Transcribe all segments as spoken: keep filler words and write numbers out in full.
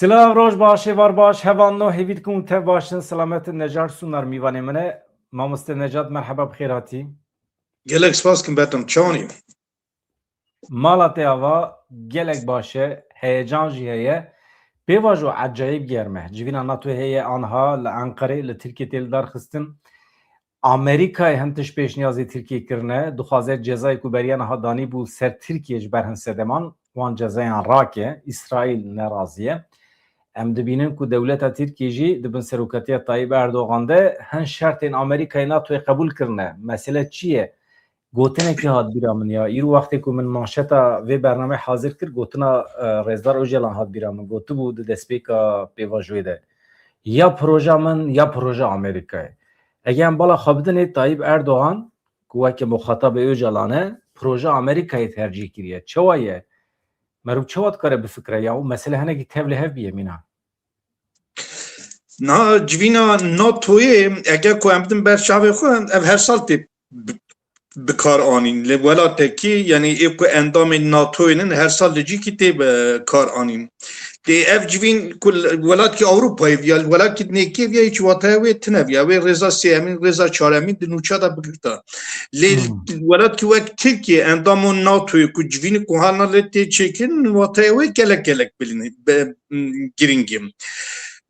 Silav, roj baş, êvar baş, hevalno, hêvî dikim û tev baş in, selamet in. Necar Sunar mîvanê min e. Mamoste Necat, merheba, bi xêr hatî. Gelek spas kim, Bertem, çawanî? Mala te ava, gelek baş e, heyecan jî heye. Pêvajo ecayîb germ e. Civîna NATOyê heye anha li Enqerê, li Tirkiyê tê lidarxistin. Amerîkayê hin tişt pêşniyazê Tirkiyê kirine, dixwaze cezayê ku beriya niha danîbû ser Tirkiyê ji ber hin sedeman, wan cezayan rake, Îsraîl nerazî ye. Em dibînin ku dewleta Tirkiyê jî di bin serokatiya Tayyip Erdogan de hin şertên Amerîkayê NATOyê qebûl kirine. Mesele çi ye? Gotinekî hat bîra min ya. Îro wextê ku min manşeta vê bernameyê hazir kir, gotina, e, Rêzdar Ocalan hat bîra min. Gotibû di destpêka pêvajoyê de, ya proja min, ya proja Amerîkayê. Eger em bala xwe bidinê Tayyip Erdogan, ku weke muxatabê Ocalan e, proja Amerîkayê tercîh kiriye. Çawa ye? Meriv çawa dikare bifikire ya? Û mesele hinekî tev li hev bîye mîna. Na civîna NATOyê, eger ku em bidin ber çavê xwe, ev her sal tê bi, bi kar anîn. Li welatekî, yanî ê ku endamên NATOyê nin, her sal li cîkî tê bi kar anîn. Lê ev civîn ku li welatkî Ewropayê viya, li welatkî dinêkê viya, hiç wataya wê tine viya. Wê rêza sêyemîn, rêza çaremîn di nûça de bigirta. Lê Hmm. welatkî wek Tirkiye, endamo NATOyê ku civînê ku hana lê tê çêkirin, wataya wê gelek gelek bilîne, be, m, girîng e.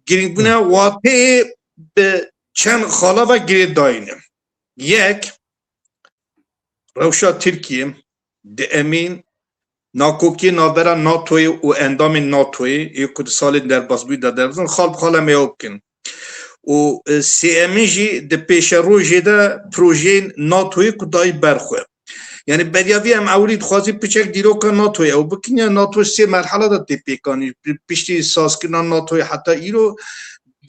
Girîngbûna Hmm. wateyê bi çend xala ve girêdayî ne. Yek, rewşa Tirkiye di emîn nakokiyê navbera NATOyê û endamên NATOyê ê ku di salên derbasbûyî de derbas in, xal bi xal em ê ew bikin. Û, e, sêyemîn jî di pêşerojê de projeyên NATOyê ku dayî ber xwe. Yanî beriya vî em ewilî dixwazî piçek dîroka NATOyê ew bikin, ya NATO sê merhala de tê pêkanî. Pi-, piştî sazkirina NATOyê heta îro,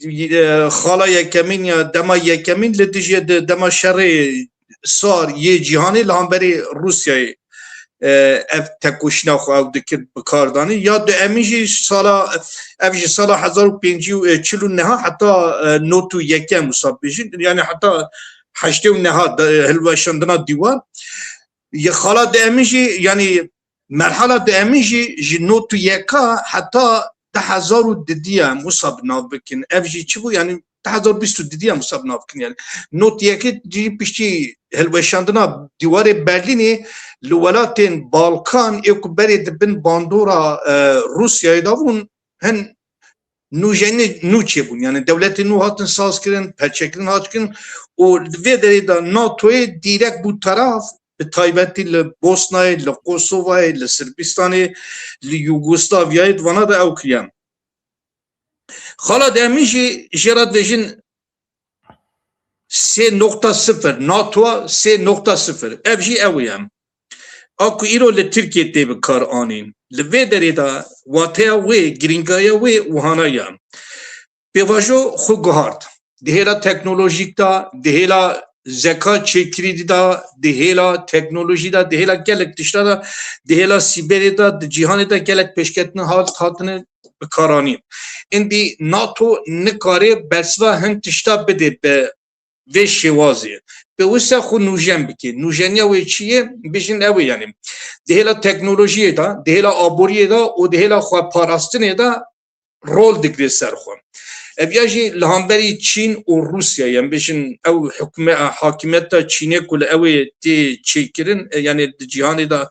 e, xala yekemîn ya dema yekemîn li dijî di dema şerê sar yê cîhanê li hemberî Rûsyayê, e, ev tekoşîna xwe ew dikir bi kar danî. Ya duemîn jî sala, ev ji sala hezar û pêncî û çil û neha heta, e, nod û yekem wisa bêjin, yanî heta heştê û neha de, hilweşandina dîwar. Yê xala duemîn jî, yanî merhala duemîn jî ji nod û yeka heta du hezar û didî em wisa bi nav bikin. Ev jî çi bû? Yanî du hezar bîst û didî em wisa bi nav bikin. Yanî nod û yekê jî piştî hilweşandina dîwarê Berlînê li welatên Balkan ê ku berê di bin bandora, e, Rûsyayê de bûn, hin nûjenê nû çêbûn. Yanî dewletê nû hatin sazkirin, perçekirin hat kirin û di vê derê de NATOyê dîrek bû taraf, bi taybetî li Bosnayê, li Kosovayê, li Sirbistanê, li Yugoslavyayê, di vana de ew kiriye. Xala duemîn jî jê re dibêjin sê noqta sifir, NATO sê noqta sifir. Ev jî ew ye. A ku îro li Tirkiyê tê bi kar anîn. Li vê derê de wateya wê, girîngahiya wê wihana ye. Pêvajo xwe guhart. Di hêla teknolojîk de, di hêla zeka çêkirî de, di hêla teknolojî de, di hêla gelek tişta de, di hêla sîberê de, di cîhanê de gelek pêşketin hat, hatine bikaranîn. Îndî NATO nikare bersiva hin tişta bide bi vê şêwazê. Pêwîst e xwe nûjen bike. Nûjeniya wê çi ye? Bêjin ew ê, yanî di hêla teknolojiyê de, di hêla aboriyê de û di hêla xwe parastinê de rol digire ser xwe. Ev ya jî li hemberî Çîn û Rûsyayê, em bêjin ew hikûme-, hakimiyeta Çînê ku li ew ê tê çêkirin, e, yanî di cîhanê de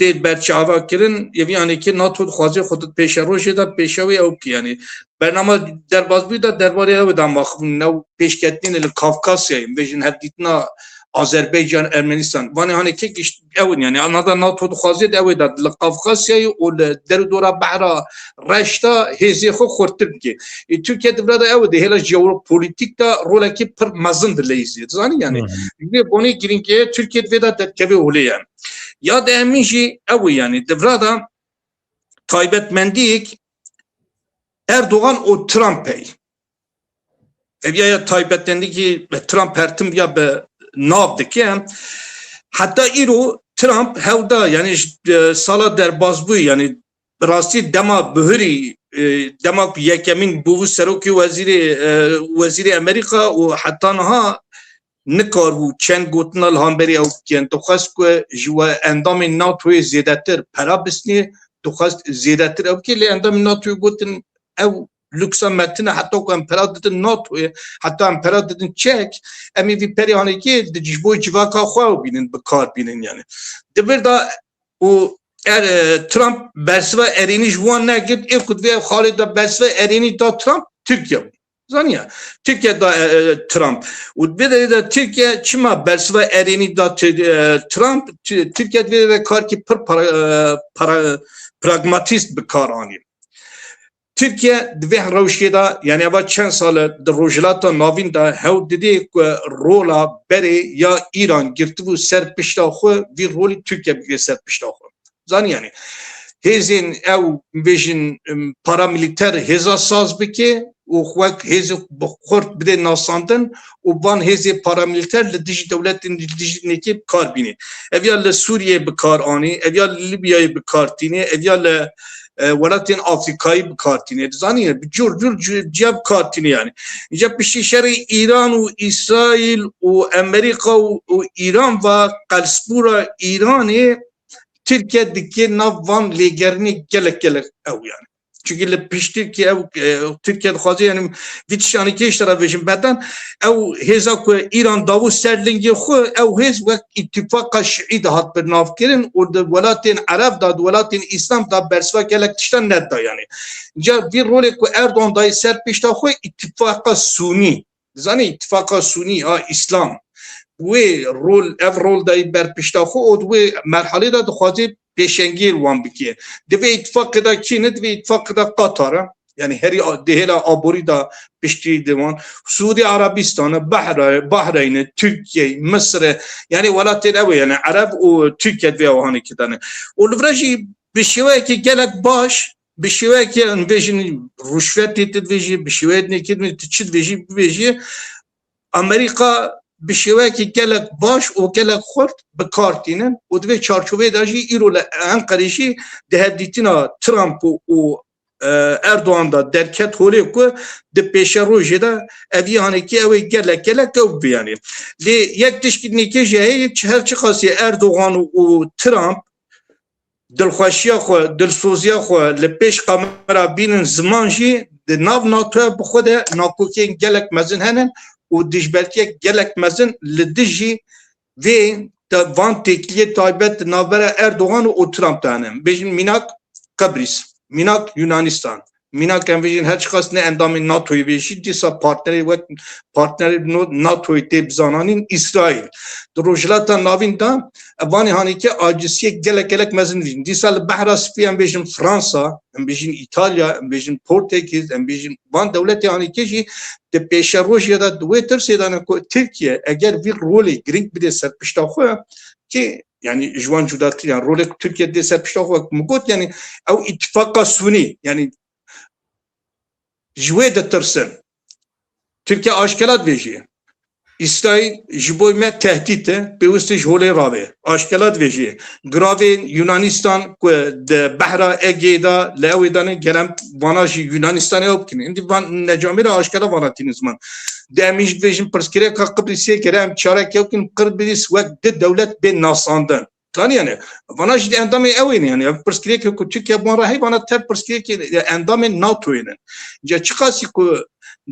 tê berçava kirin, yê vî anekê NATO dixwaze xwe di pêşerojê de pêşewê ew bike. Yanî bernama derbasbûyî de derbarê ew de maxbûn, ew pêşketinê li Kafkasyayê, em bêjin hevdîtina Azerbaycan, Ermenistan. Vanê hanê kek îşt-, ew in, yanî ana da NATO dixwaze di ew ê de li Kafkasyayê û li derûdora Behra Reş de hêzê xwe xurtir bike. Ê, Tirkiye di vira de ew ê di hêla jeopolitîk de rolekî pir mezin dileyîzê. Dizanî yanî. Hı hı. Ji vê bonê girîngê Tirkiye di vê de derkeve holê ye. Ya duemîn jî ew ê, yanî di vira de taybetmendiyek Erdogan û Trump heye. Ev ya, ya taybetmendiyekî Trump her tim ya bi nav dike. Heta îro Trump hewda, yanî ji, e, sala derbasbûyî, yanî bi rastî dema bihurî, e, dema ku yekemîn bûbû serokê wezîrê, e, wezîrê Amerîka û heta niha nikaribû çend gotina li hemberî ew bike. Dixwest ku ji we endamên NATOyê zêdetir pera bistînê, dixwest zêdetir ew bike, lê endamên NATOyê gotin, ew luksa me tine, heta ku em pera didin NATO'yê, heta em pera didin çek, em ê vî perê hanekê di ji bo civaka xwe ew bînin, bi kar bînin yani. Di vir de û er, e, Trump bersiva erênî ji wan negirt, ê ku divê ev xalê de bersiva erênî da Trump, Tirkiye bû. Zaniye, Tirkiye da, e, e, Trump. Û di vê derê de Tirkiye çima bersiva erênî da Tir-, e, Trump? Ti-, Tirkiye di vê derê de karkî pir para, e, para, pragmatîst bi kar anî. Tirkiye di vê rewşê de, yani eva çend sal e di Rojhilata Navîn de hewl didê ku rola berê ya Îran girtibû ser pişta xwe, vî rolî Tirkiye bigire ser pişta xwe. Zanî yani. Hêzên ew bêjin, em, paramilîter hêza saz bike û wek hêzê bi xurt bide nasandin û van hêzê paramilîter li dijî dewletên, li dijî nekê bi kar bîne. Ev ya li Sûriyeyê bi kar anî, ev ya li Libyayê bi kar tîne, ev ya li, e, welatên Afrîkayê bi kar tîne. Dizanî, bi cur cur ci-, ciya bi kar tîne yani. Îca piştî şerê Îran û Îsraîl û Amerîka û, û Îran ve qelsbûra Îranê Tirkiye dike nav van lêgerînê gelek gelek ew yani. Çünkü li piştî ki ew, e, Tirkiye dixwaze yani vî tiştanê kê ji te re bêjin beden, ew hêza ku Îran dabû ser lingê xwe, ew hêz wek îtifaqa şiî de hat birnavkirin û di welatên Ereb de, di welatên Îslam de bersiva gelek tiştan neda yani. Ca vî rolê ku Erdogan dayê ser pişta xwe îtifaqa Sûnî, dizanî îtifaqa Sûnî a Îslam, wê rol, ev rol dayî ber pişta xwe û di wê merhalê de dixwaze pêşengiyê wan bike. Di vê îtifaqê de kî ne? Di vê îtifaqê de Qatar e. Yani herî a-, di hêla aborî de piştî di wan. Sûdî Arabistan e, Behra-, Bahreyn e, Tirkiye, Misir e. Yani welatên ew e, yani Ereb û Tirkiye di vê ew hanekê de ne. Û li vir jî bi şêweyekî gelek baş, bi şêweyekî em bêjin ruşvetê tu dibêjî, bi şêweyê dinê kê dibêjî, tu çi dibêjî, bibêjî, Amerîka bi şêweyekî gelek baş û gelek xurt bi kar tînin û di vê çarçoveyê de jî îro li Enqerê jî di hevdîtina Trump û, û, e, Erdogan de derket holê ku di pêşerojê de ev yê hanekî ew ê gelek gelek ew biyanî. Lê yek tişkî nêkê jî heye, çi her çiqasî Erdogan û, û Trump dilxweşiya xwe, dilsoziya xwe li pêş kamera bînin ziman jî, di nav NATO'ya bi xwe de nakokiyên gelek mezin hene û dijbertiyek gelek mezin li dijî vê te-, van têkiliyê taybet di navbera Erdogan û Trump de hene. Bêjin mînak Qebrîs, mînak Yunanistan, mînak em bêjin her çiqas ne endamên NATO'yê bê jî dîsa partnerê wek partnerê no-, NATO'yê tê bizananîn Îsraîl. Di Rojhilata Navîn de evanê hanekê aciziyek gelek gelek mezin dibînin. Dîsa li Behra Spî em bêjin Fransa, em bêjin Îtalya, em bêjin Portekiz, em bêjin van dewletê hanekê jî di pêşerojê de di wê tirsê de ne ku Tirkiye eger vî rolê girîng bide ser pişta xwe, ki yani ji wan cudatir, yani rolê ku Tirkiye dê ser pişta xwe, min got yani ew îtifaqa Sûnî, yani ji wê ditirsin. Tirkiye aşkera dibêjî. Îsraîl ji bo me tehdît e, pêwist e ji holê ravê. Aşkera dibêjî. Giravên Yunanistan ku di behra Egeyê de li ew ê de ne, gerem vana jî Yunanistanê ew bikin. Êndî van necamê re aşkera vana tînin ziman. Di em jî dibêjin pirsgirêka Qibrîsê gere em çarek ew bikin, Qibrîs wek di dewlet bê nasandin. Zanî yani, vana jî di endamê ew ê ne yani, ev pirsgirêkê ku Tirkiye bi wan re heye, vana tev pirsgirêkê endamên NATO'yê ne. Ca çiqasî ku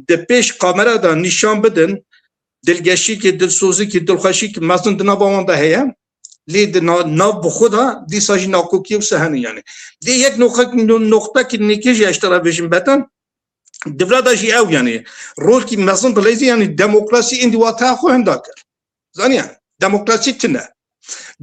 di pêş kamera de nîşan bidin, dilgeşîkê, dilsozîkê, dilxweşîkê mezin di nava wan de heye, lê di na-, nav bi xwe de dîsa jî nakokiyê wisa hene yani. Lê yek noqtek-, no-, noqtekî nêkê jî ez ji te re bêjim beten, di vira de jî ew yani, rolkî mezin dileyzî yani demokrasî êndî wateya xwe hinda kir. Zaniye, demokrasî tune.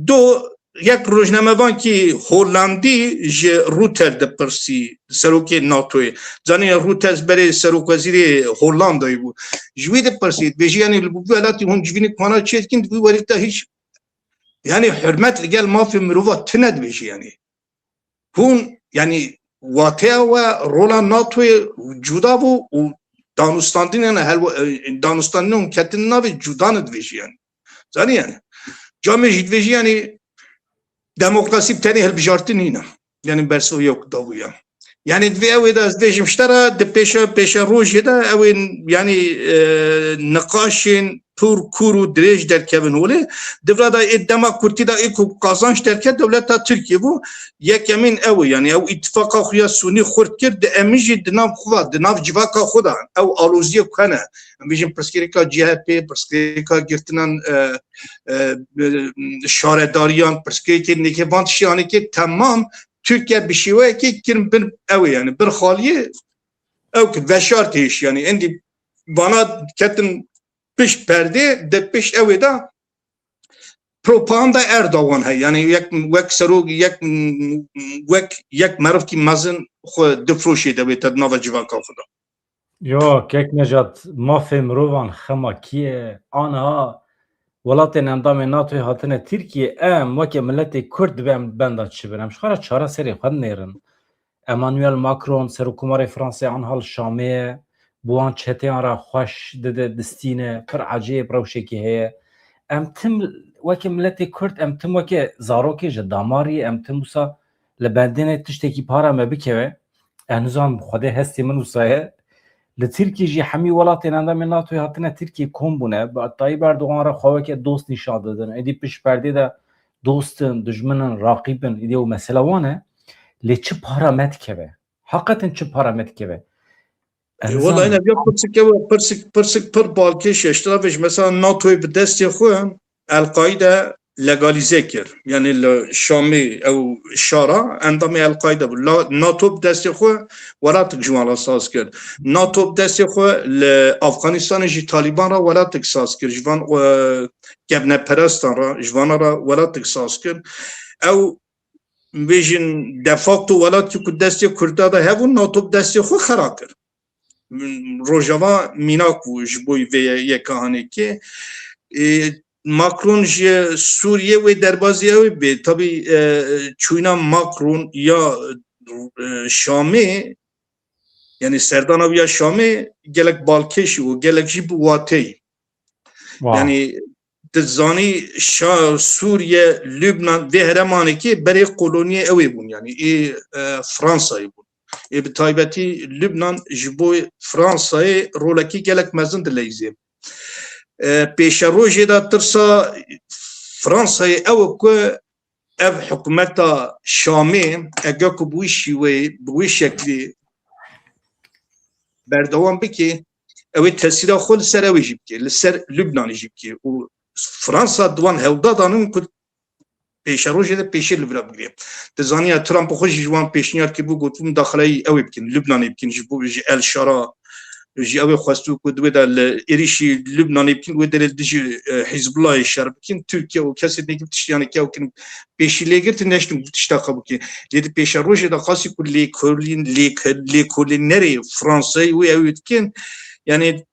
Do yek rojnamevankî Hollandî ji Rutte dipirsî, serokê NATO'yê. Zaniye Rutte berê serokwezîrê Hollandayê bû. Ji wî dipirsî, dibêjî, yanî li bo vî welatî hûn civînê ku hana çêdikin, di vî werî de hîç, yanî hurmet li gel mafê mirova tune dibêjî yanî. Hûn, yanî wateya we rola NATO'yê cuda bû û danûstandinên helwa-, e, danûstandinên hûn ketin navê cuda ne dibêjî yanî. Zanî yanî. Camê jî dibêjî yanî demokrasî bi tenê hilbijartin nîne. Yanî bersiv yok dabûya. Yani divê ew ê de ez bêjim ji te re di pêşe, pêşe rojê de ew ên yani, e, niqaşên pir kûr û dirêj derkevin holê. Di vira de ê dema kurtî de ê ku qazanç derket dewleta Tirkiye bû. Yekemîn ew e, yani ew îtifaqa xwe ya Sûnî xurt kir, di em jî di nav xwe, di nav civaka xwe de ew aloziyê ku hene. Em bêjin pirsgirêka C H P, pirsgirêka girtinan, e, e, e, şaredariyan, pirsgirêkê nêkê van tiştî anêkê temam Tirkiye bi şêweyekê kirin bin ew ê, yani bir xaliyê ew ki veşart hêş, yani endî vana ketin pişt perdê, de pişt ew ê de propaganda Erdogan heye. Yani yek, wek serok, yek, wek, yek merivkî mezin xwe difroşê de wê te di nava civaka xwe de. Yo, kek Nejat, mafê mirovan xema kî ye? Aniha welatên endamê NATOyê hatine Tirkiye, em weke miletê Kurd dibe em benda çi bin? Em ji xwe re çareserê xwe dinêrin. Emmanuel Macron, serokkomarê Fransê aniha li Şamê ye, bi wan çeteyan re xweş dide, distîne, pir ecêb rewşekî heye. Em tim weke miletê Kurd, em tim weke zarokê ji damarî, em tim wisa li bendênê tiştekî para me bikeve. Ez nizanim Xwedê hestê min wisa ye. Li Tirkiyê jî hemî welatên endamên NATOyê hatine Tirkiyê kom bûne. Bi Tayyip Erdogan re xwe weke dost nîşan didin. Êdî pişt perdê de dost in, dijmin in, raqîb in. Êdî ew mesela wan e. Lê çi para me dikeve? Heqeten çi para me dikeve? Ez Ê, wela nizanim. Yine bir pirsik, pirsik, pirsik pir balkêş e. Ji tira vêj mesela NATOyê bi destê xwe El-Qaîde legalîze kir. Yani li Şamê ew şara endamê El-Qaîde bû. La, NATO bi destê xwe welatik ji wan re saz kir. NATO bi destê xwe li Afganistanê jî Talîban re welatik saz kir. Ji van, e, kevneperestan re, ji vana re welatik saz kir. Ew bêjin de facto welatî ku destê Kurda de hebû, NATO bi destê xwe xera kir. Rojava mînak bû ji bo vê yeka hanekê. Ê, Macron ji Sûriyê wê derbazî ew bê. Tabî, e, çûyna Macron ya, e, Şamê, yani serdana wî ya Şamê gelek balkêşî û gelek jî bi wateyî. Wow. Yani dizanî şa Sûriye, Lübnan, vê heremanekê berê koloniyê ew ê bûn, yani ê, e, Fransayê bûn. Ê bi taybetî Lübnan ji bo Fransayê rolekî gelek mezin dileyîzê. E, pêşerojê de tirsa Fransayê ew e ku ev hikûmeta Şamê, ege ku bi wî şîweyê, bi wî şeklî berdewam bike, ew ê tesîra xwe li ser ew ê jî bike, li ser Lubnanê jî bike. Û Fransa di wan hewlda danin ku pêşerojê de pêşê li vira bigire. Dizaniya Trump xwe jî ji wan pêşniyar kiribû, gotibû mudaxaleyî ew ê bikin, Lubnanê bikin, ji bo, ji El Şara, jî ew ê xwestibû ku di wê de li êrîşî Lubnanê bikin, wê derê li dijî, e, Hizbullahê şer bikin. Tirkiye û kesê din ê tiştê yanê ke ew kirin pêşî lê girtin, neştin tişta xwe bikin. Lê di pêşerojê de qasî ku lêkolîn-, lêk-, lêkolînerê Fransayê wê ew ê dikin, yani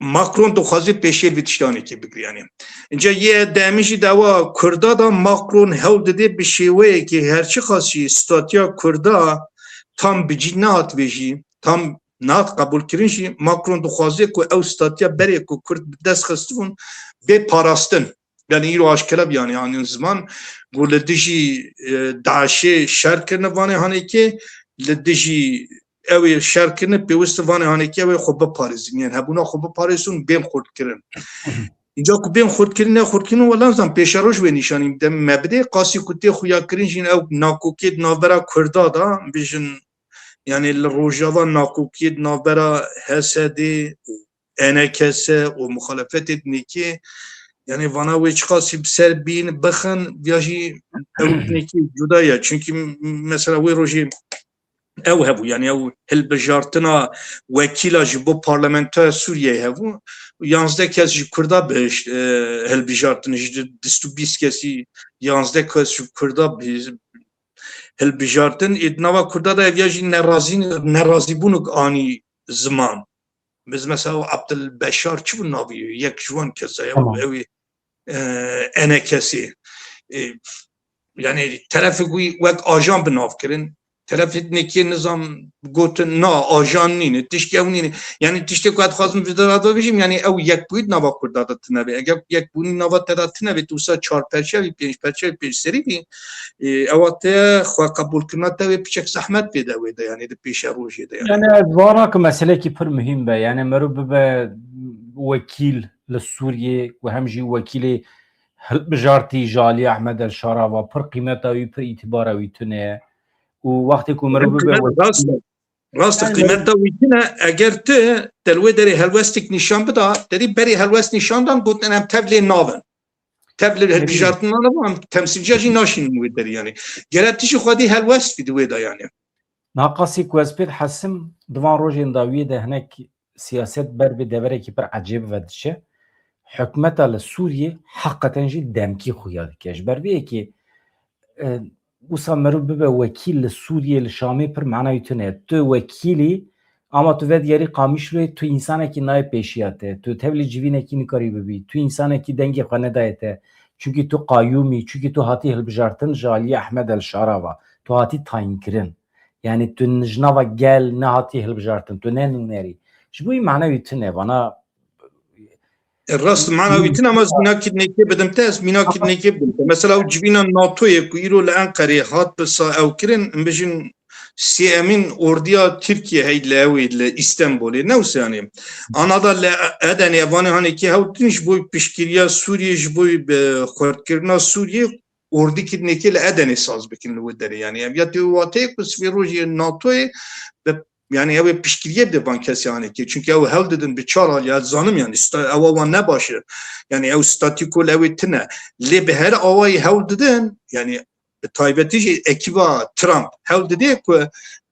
Macron dixwaze pêşê vê tiştanekê bigire, yani. Înca yê demî jî dawa Kurda da Macron hewl dide bi şêweyekê her çiqas jî statiya Kurda tam bi cî nehat vê jî, tam nehat qebûlkirin jî, Macron dixwaze ku ew statiya berê ku Kurd bi dest xistibûn bê parastin. Yani îro aşkere bi, yani, yani ziman ku li dijî, e, DAIŞê şer kirine vanê hanekê, li dijî ew ê şer kirine pêwist e vanê hanekê ew ê xwe biparêzin. Yani hebûna xwe biparêzin, bên xurtkirin. Înca ku bên xurtkirin, ne xurtkirin, wela zan pêşeroj wê nîşanî de me bidê, qasî ku tê xuyakirin jî ew nakokê di navbera Kurda da, bijin, yani li Rojava nakokiyê di navbera H S D û E N K S û muxalefetê dinêkê, yani vana wê çiqasî bi ser bîn bixin, ya jî ew dinêkê cuda ye. Çünkü m-, mesela wê rojê ew hebû, yani ew hilbijartina wekîla ji bo parlamentoya Sûriyeyê hebû. Yanzdeh kes ji Kurda bihişt, e, hilbijartin, ji du sed û bîst kesî yanzdeh kes ji Kurda bi-, hilbijartin. Ê di nava Kurda de ev ya jî nerazî-, nerazîbûnik anî ziman. Biz mesela Abdul Beşar çi bû navî? Yek ji wan kesa ye, Tamam. ew ê, e, E N K S'ê. E, yani terefê wî wek ajan bi nav kirin. Telefê nekê nizam gotin, na, ajan nîne, tiştê ew nîne. Yani tiştê ku ez dixwazim vê de bêjim, yani ew yekbûyî di nava Kurda de tune be. Eger yekbûyî nava te de tune be, tu wisa çar perçe bî, pênc perçe bî, pênc serî bî, e, ewa te xwe qebûlkirina te wê piçek zehmet pê de wê de, yani di pêşerojê de yani. Yani ez bawer nakim meselekî pir muhîm be. Yani meriv bibe wekîl li Sûriyê û hem jî wekîlê hilbijartî ji alî Ehmed El Şara ve pir qîmeta wî, pir îtîbara wî tune ye. Û wextê ku meriv bibe wekîl, rast e. Rast e, qîmeta wî tune, eger tu te li wê derê helwestek nîşan bida, te dî berê helwest nîşan dan, gotin em tev lê navin. Tev li hilbijartina nava, em temsîlciya jî naşînin wê derê yani. Gere tu jî xwedî helwest bî di wê de yani. Naqasî ku ez pê dihesim, di van rojên dawiyê de hinek siyaset ber bi deverekî pir ecêb ve diçe. Hikûmeta li Sûriyê heqeten jî demkî xuya dike. Ji ber vê yekê, e, wisa meriv bibe wekîl li Sûriyê, li Şamê pir manayî tune. Tu wekîlî, ama tu vedigerî Qamişloyê, tu însanekî nayê pêşiya te. Tu tevlî civînekî nikarî bibî. Tu însanekî dengê xwe nedayê te. Çunkî tu qayûmî, çunkî tu hatî hilbijartin ji aliyê Ehmed El Şara ve. Tu hatî tayînkirin. Yani tu ji nava gel nehatî hilbijartin, tu ne nûnerî. Ji bo wî manewî tune, vana. E, rast, mana wî tune, ama ez mînakî nekê bidim te, ez mînakî nekê bidim te. Mesela ew civîna NATOyê ku îro li Enqerê hat bi sa ew kirin, em bijin sêemîn ordiya Tirkiye hey li ew ê li Îstenbolê. Ne wisa yani. Ana da li Edenê, evanê hanê kê hewtin ji bo piştgiriya Sûriyê, ji bo bi xurtkirina Sûriyê, ordî kirinekê li Edenê saz bikin li wê derê. Yani ev ya tê wateyê ku sibê rojê NATOyê bi, yani ew ê piştgiriyê bide van kesê hanekê. Çunke ew hewl didin bi çar alî, ez zanim yani sta-, ewa wan ne baş e. Yani ew statîko li ew ê tune. Lê bi her awayî hewl didin, yani bi taybetî jî ekîba Trump hewl didê ku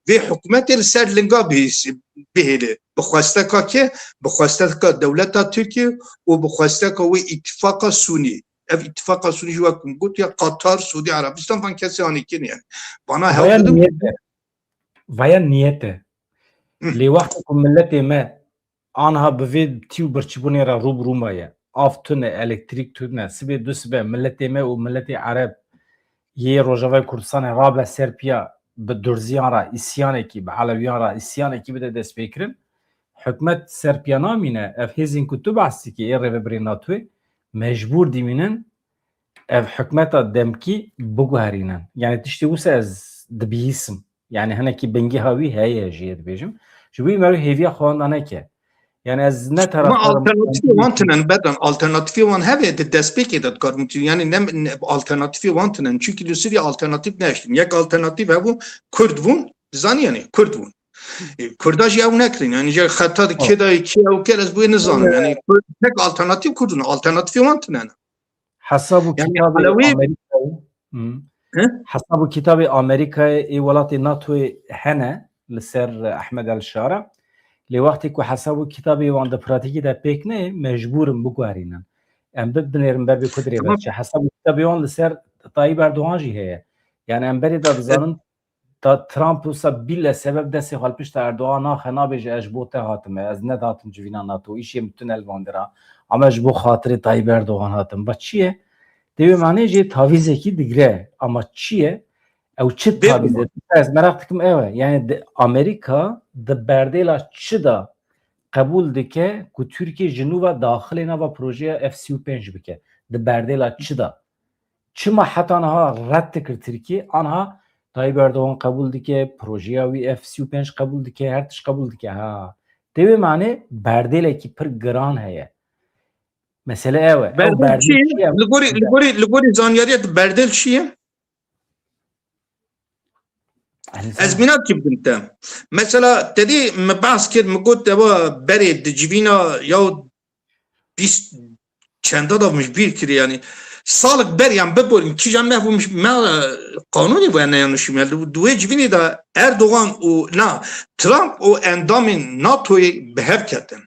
vê hikûmetê li ser linga bihês-, bihêle. Bi xwesteka kê? Bi xwesteka dewleta Tirkiye û bi xwesteka wê îtifaqa Sûnî. Ev îtifaqa Sûnî jî wek min gotiye Qatar, Sûdî Erebistan van kesê anî kirin yani. Bana hewl didin. Vaya niyet e. Vaya niyet e. Hı. Lê wexta ku milletê me anha bi vê tî û birçîbûnê re rû bi rû maye. Av tune, elektrîk tune, sibê du sibe milletê me û milletê Ereb yê Rojavayê Kurdistanê rabe ser piya bi durziyan re îsyanekî, bi Elewiyan re îsyanekî bide destpêkirin. Hikûmet ser piya namîne, ev hêzên ku tu behs dikî, ê rêvebirê NATOyê, mecbûr dimînin ev hikûmeta demkî biguherînin. Yani tiştê wisa ez dibihîsim. Yani hinekî bingeha wî heye jî, ez dibêjim. Ji bo wî meriv hêviya xwe wenda neke. Yani ez ne taraftar alternatîfê wan tinen, Bedran, alternatîfê wan hebe di destpêkê de dikarin. Yani ne, ne, alternatîfê wan tinen. Çunkî li Sûriye alternatîf neştin. Yek alternatîf hebû, Kurd bûn, dizanî yani, Kurd bûn. E, Kurda jî ew nekirin. Yani ji xeta di kê dayê kê ew ker, ez bi wê nizanim. Yani Kurd, tek alternatîf Kurd in. Alternatîfê wan tinen. Hesab û kitabê Elewî Amerîkayê, hı. Hı? Hesab û kitabê Amerîkayê, ê welatê NATOyê hene li ser Ehmed El Şara. Lê wextê ku hesab û kitabê wan di pratîkê de pêk neyê, mecbûr in biguherînin. Em bibinêrin ber bê ku dirê ve çi. Hesab û kitabê wan li ser Tayyip Erdogan jî heye. Yani em berê de dizanin, ta Trump wisa bîle sebeb destê xwe li pişta Erdogan naxe, nabêje, ez ji bo te hatime, ez nedatim civîna NATO, îşê min tune li van dira. Ama ji bo xatirê Tayyip Erdogan hatim. Ba çi ye? Dê wê manê jê tavîzekî digre. Ama çi ye? Ew çi tavîz e? Ez meraq dikim ew e. Yani di, Amerîka di berdêla çi de qebûl dike ku Tirkiye ji nû ve daxilê nava projeya F sî û pênc bike? Di berdêla çi de? Çima heta niha red dikir Tirkiye? Anha Tayyip Erdogan qebûl dike, projeya wî F sî û pênc qebûl dike, her tişt qebûl dike. Ha. Tê wê manê berdêlekî pir giran heye. Mesele ew e. Ew berdêl çi ye? Li gorî, li gorî, li gorî zanyariya te berdêl çi ye? Ez mînakî bidim te. Mesela te dî me behs kir, me got ewa berê di civîna ya bîst çenda da min ji bîr kirî, yanî salek ber yan biborin kîjan meh bû me qanûnê bû ne yanlışım ya. Di wê civînê de Erdogan û na Trump û endamên NATOyê bi hev ketin.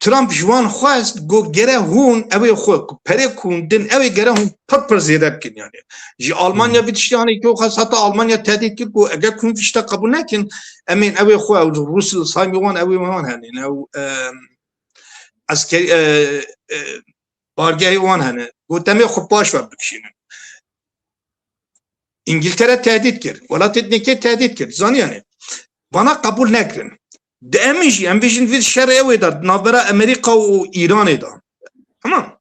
Trump ji wan xwest got gere hûn ew ê xwe ku perê ku hûn din ew ê gere hûn pir pir zêde bikin yanî. Ji Almanya vî tiştê hanê ki xwest heta Almanya tehdît kir ku eger ku hûn vî tişta qebûl nekin em ên ew ê xwe ew Rûs li saymê wan ew ê wan henên ew, em, esker, e, e, bargehê wan hene. Got em ê xwe paş ve bikişînin. Îngiltere tehdît kir. Welatên dinê tehdît kir. Zanî yanî. Vana qebûl nekirin. Di em jî, em vêjin vê şerê ew ê de, di navbera Amerîka û Îranê de. Tamam.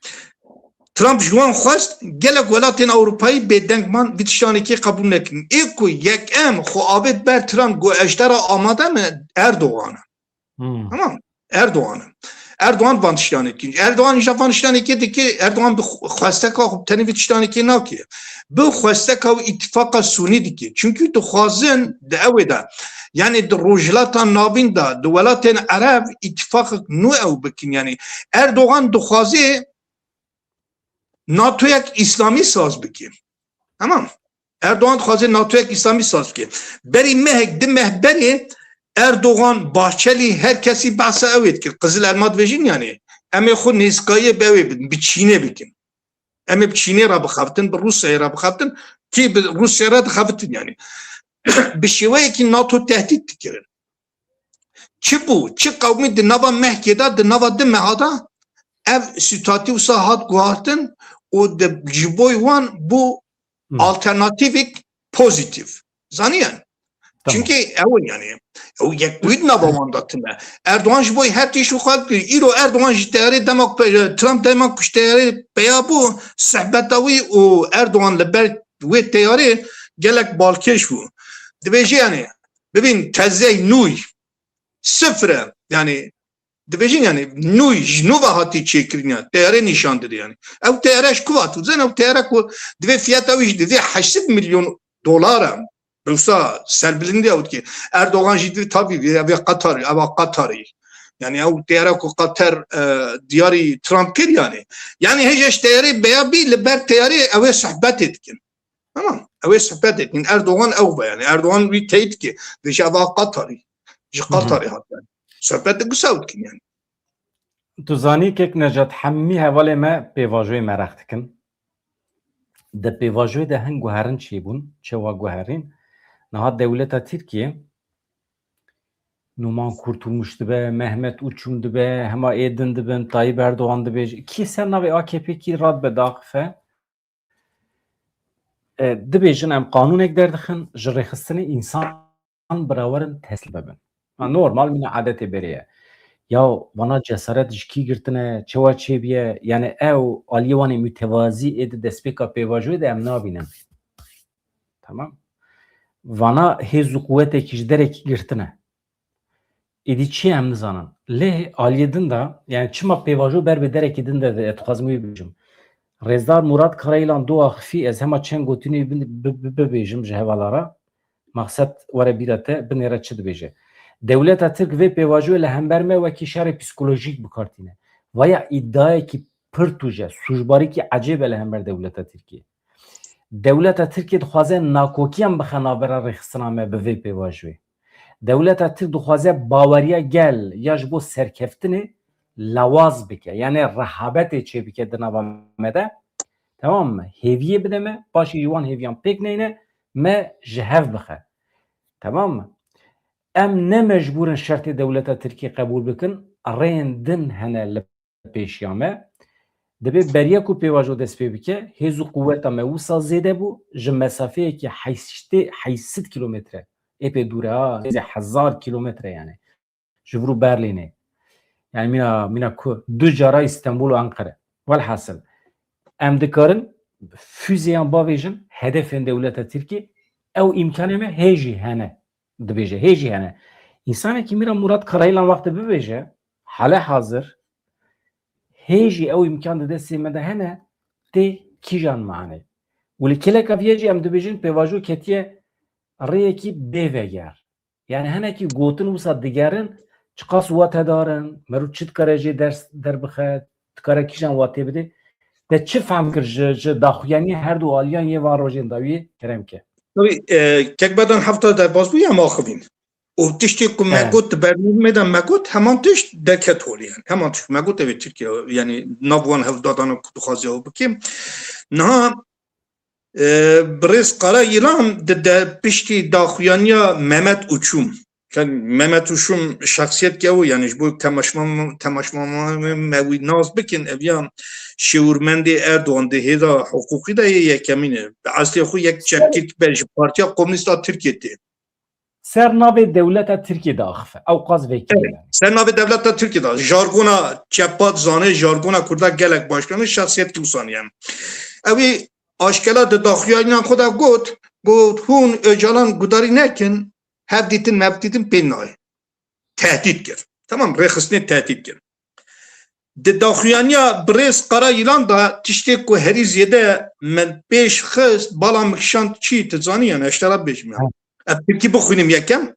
Trump ji wan xwest, gelek welatên Ewropayî bêdeng man, vî tiştanekê qebûl nekin. Ê ku yekem xwe avêt ber Trump, got, "Ez ji te re amade me", Erdogan e. Hmm. Tamam. Erdogan e. Erdogan van tiştanekê. Erdogan îja van tiştanekê dike, Erdogan bi xwe-, xwesteka xwe tenê vî tiştanekê nake. Bi xwesteka û îtifaqa Sunî dike. Çimkî dixwazin di ewê de, yanî di Rojhilata Navîn de, di welatên Ereb îtifaqek nû ew bikin. Yanî Erdogan dixwaze NATOyek Îslamî saz bike. Tamam. Erdogan dixwaze NATOyek Îslamî saz bike. Berî mehek, di meh berê Erdogan, Bahçelî, her kesî behsa ew ê dikir. Qizil Elma dibêjin yanî. Em ê xwe nêzîkayiyê bi ew ê bidin, bi Çînê bikin. Em ê bi Çînê re bixebitin, bi Rûsyayê re bixebitin. Kî bi Rûsya re dixebitin yanî. Bi şêweyekî NATO tehdît dikirin. Çi bû? Çi qewimî di nava mehkê de, di nava di meha de ev sîtuasî wisa hat guhartin û di, ji bo wan bû Hmm. alternatîvek pozîtîf. Zanî yanî? Tamam. Çimkî ew in yanî. Ew yekbûyî di nava wan de tune. Erdogan ji bo her tişt û xwe dikir. Îro Erdogan ji teyarê dema ku pe-, Trump dema ku ji teyarê peya bû, sohbeta wî û Erdogan li ber wê teyarê gelek balkêş bû. Dibêje yanî, bibîn tezey nûy, sifir e. Yanî, dibêjin yanî, nûy, ji nû ve hatî çêkirin ya, teyare nîşan dide yanî. Ew teyare ji ku ve hatî? Zaten ew teyare ku divê fiyata wî jî divê heşt sed milyon dolar e. Wisa serbilindî ew dike. Erdogan jî divê tabî vê, vê Qatar, ewa Qatarî. Yanî ew teyare ku Qatar, e, diyarî Trump kir yanî. Yanî hêja ji teyarê beya bî, li ber teyarê ew ê sohbetê dikin. Tamam. Ew ê sohbetê dikin. Erdogan ew be yanî. Erdogan wî teyîd dike. Vêje ewa Qatarî. Ji Hı hı. Qatarê hat yanî. Sohbetê gusa ew dikin yanî. Tu zanî kek Necat, hemî hevalê me pêvajoyê mereq dikin. Di pêvajoyê de hin guherin çêbûn, çawa guherîn? Niha dewleta Tirkiyê Numan Kurtulmuş dibe, Mehmet Uçum dibe, hema ê din dibin, Tayyip Erdogan dibêje. Kî ser navê A K P kî radibe daxife? E, dibêjin em qanûnek derdixin, ji rêxistinê însan birawerin teslîm bibin. Ha, normal mîna adetê berê ye. Ya vana cesaret ji kî girtine, çawa çêbiye? Yanî ew aliyê wan ê mütevazî ê di destpêka pêvajoyê de em nabînin. Tamam. Vana hêz û quwetekî ji derekî girtine. Êdî çi em nizanin. Lê aliyê din de, yani çima pêvajo ber bi derekî din de, de, dixwazim wî bibêjim. Rêzdar Murat Karayilan dû axifî, ez hema çend gotinê bin-, bi-, bi-, bibêjim ji hevala re. Maqsed were bîra te, binêre çi dibêje. Dewleta Tirk vê pêvajoyê li hember me wekî şerê psîkolojîk bi kar tîne. Vaya îdiayekî pir tûj e, sûcbarîkî ecêb e li hember dewleta Tirkiyê. Dewleta Tirkiyê dixwaze nakokiyan bixe navbera rêxistina me bi vê pêvajoyê. Dewleta Tirk dixwaze baweriya gel ya ji bo serkeftinê lawaz bike. Yanî rehabetê çêbike di nava me de. Temam mı? Hêviyê bide me, paşê ji wan hêviyan pêk neyne, me ji hev bixe. Temam mı? Em ne mecbûr in şertê dewleta Tirkiyê qebûl bikin, rêyên din hene li pêşiya me. Dibê beriya ku pêvajo dest pê bike, hêz û quweta me wisa zêde bû, ji mesafeyekî heştê, heşt sed kilometre. Epê dûr e ha, hêzê hezar kilometre yani. Ji vir û Berlînê. Yani mîna, mîna ku du cara Îstanbul û Ankara. Welhasil, em dikarin füzeyan bavêjin hedefên dewleta Tirkî, ew îmkanê me hê jî hene. Dibêje, hê jî hene. Însanekî mîra Murat Karayilan wextê bibêje, hale hazir, hê jî ew îmkan di destê me de hene, tê kîjan manê? Û li kêleka vî ye jî em dibêjin pêvajo ketiye rêyekî bêveger. Yani hinekî gotin wisa digerin, çiqas watedar in, meriv çi dikare jê ders derbixe, dikare kîjan watê bide. Te çi fehm kir ji, ji daxuyaniyê her du aliyan yê van rojên dawiyê? Kerem ke. Tabii, e, kek bedan hefta derbas bû ya maxivîn. Û tiştê ku me He. got, di bernamê de me got, heman tişt derket holê yani. Heman tişt me got, evet, Tirkiye, yani nav wan hevdadana ku dixwaze ew bike. Niha, e, birêz Kara Yılan di de piştî daxuyaniya Mehmet Uçum, Kan Mehmet Uşum şexsiyet ke o, yani ji bo temaşma-, temaşmamê me wî nas bikin, ev ya şêwirmendê Erdogan di hêza hiqûqî de yê yekemîn e. Bi eslê xwe yek çepkirk be ji Partiya Komûnîst a Tirkiyê tê. Ser navê dewleta Tirkiyê de axife. Ew qas vekirî Evet, yani. Ser navê dewleta Tirkiyê de. Jargona çepa dizane, jargona kurda gelek baş dizane, şexsiyet ki wisa niye. Ew ê aşkera di daxuyaniya xwe de got, got, hûn Ocalan gudarî nekin, hev dîtin, mev dîtin pê nayê. Tehdît kir. Tamam, rêxistinê tehdît kir. Di daxuyaniya birêz Kara Yîlan de tiştê ku herî zêde min pêş xist, bala min kişand çi, tu zanî yani, ez te re bêjim yani. Ha. Ez tirkî bixwînim yekem.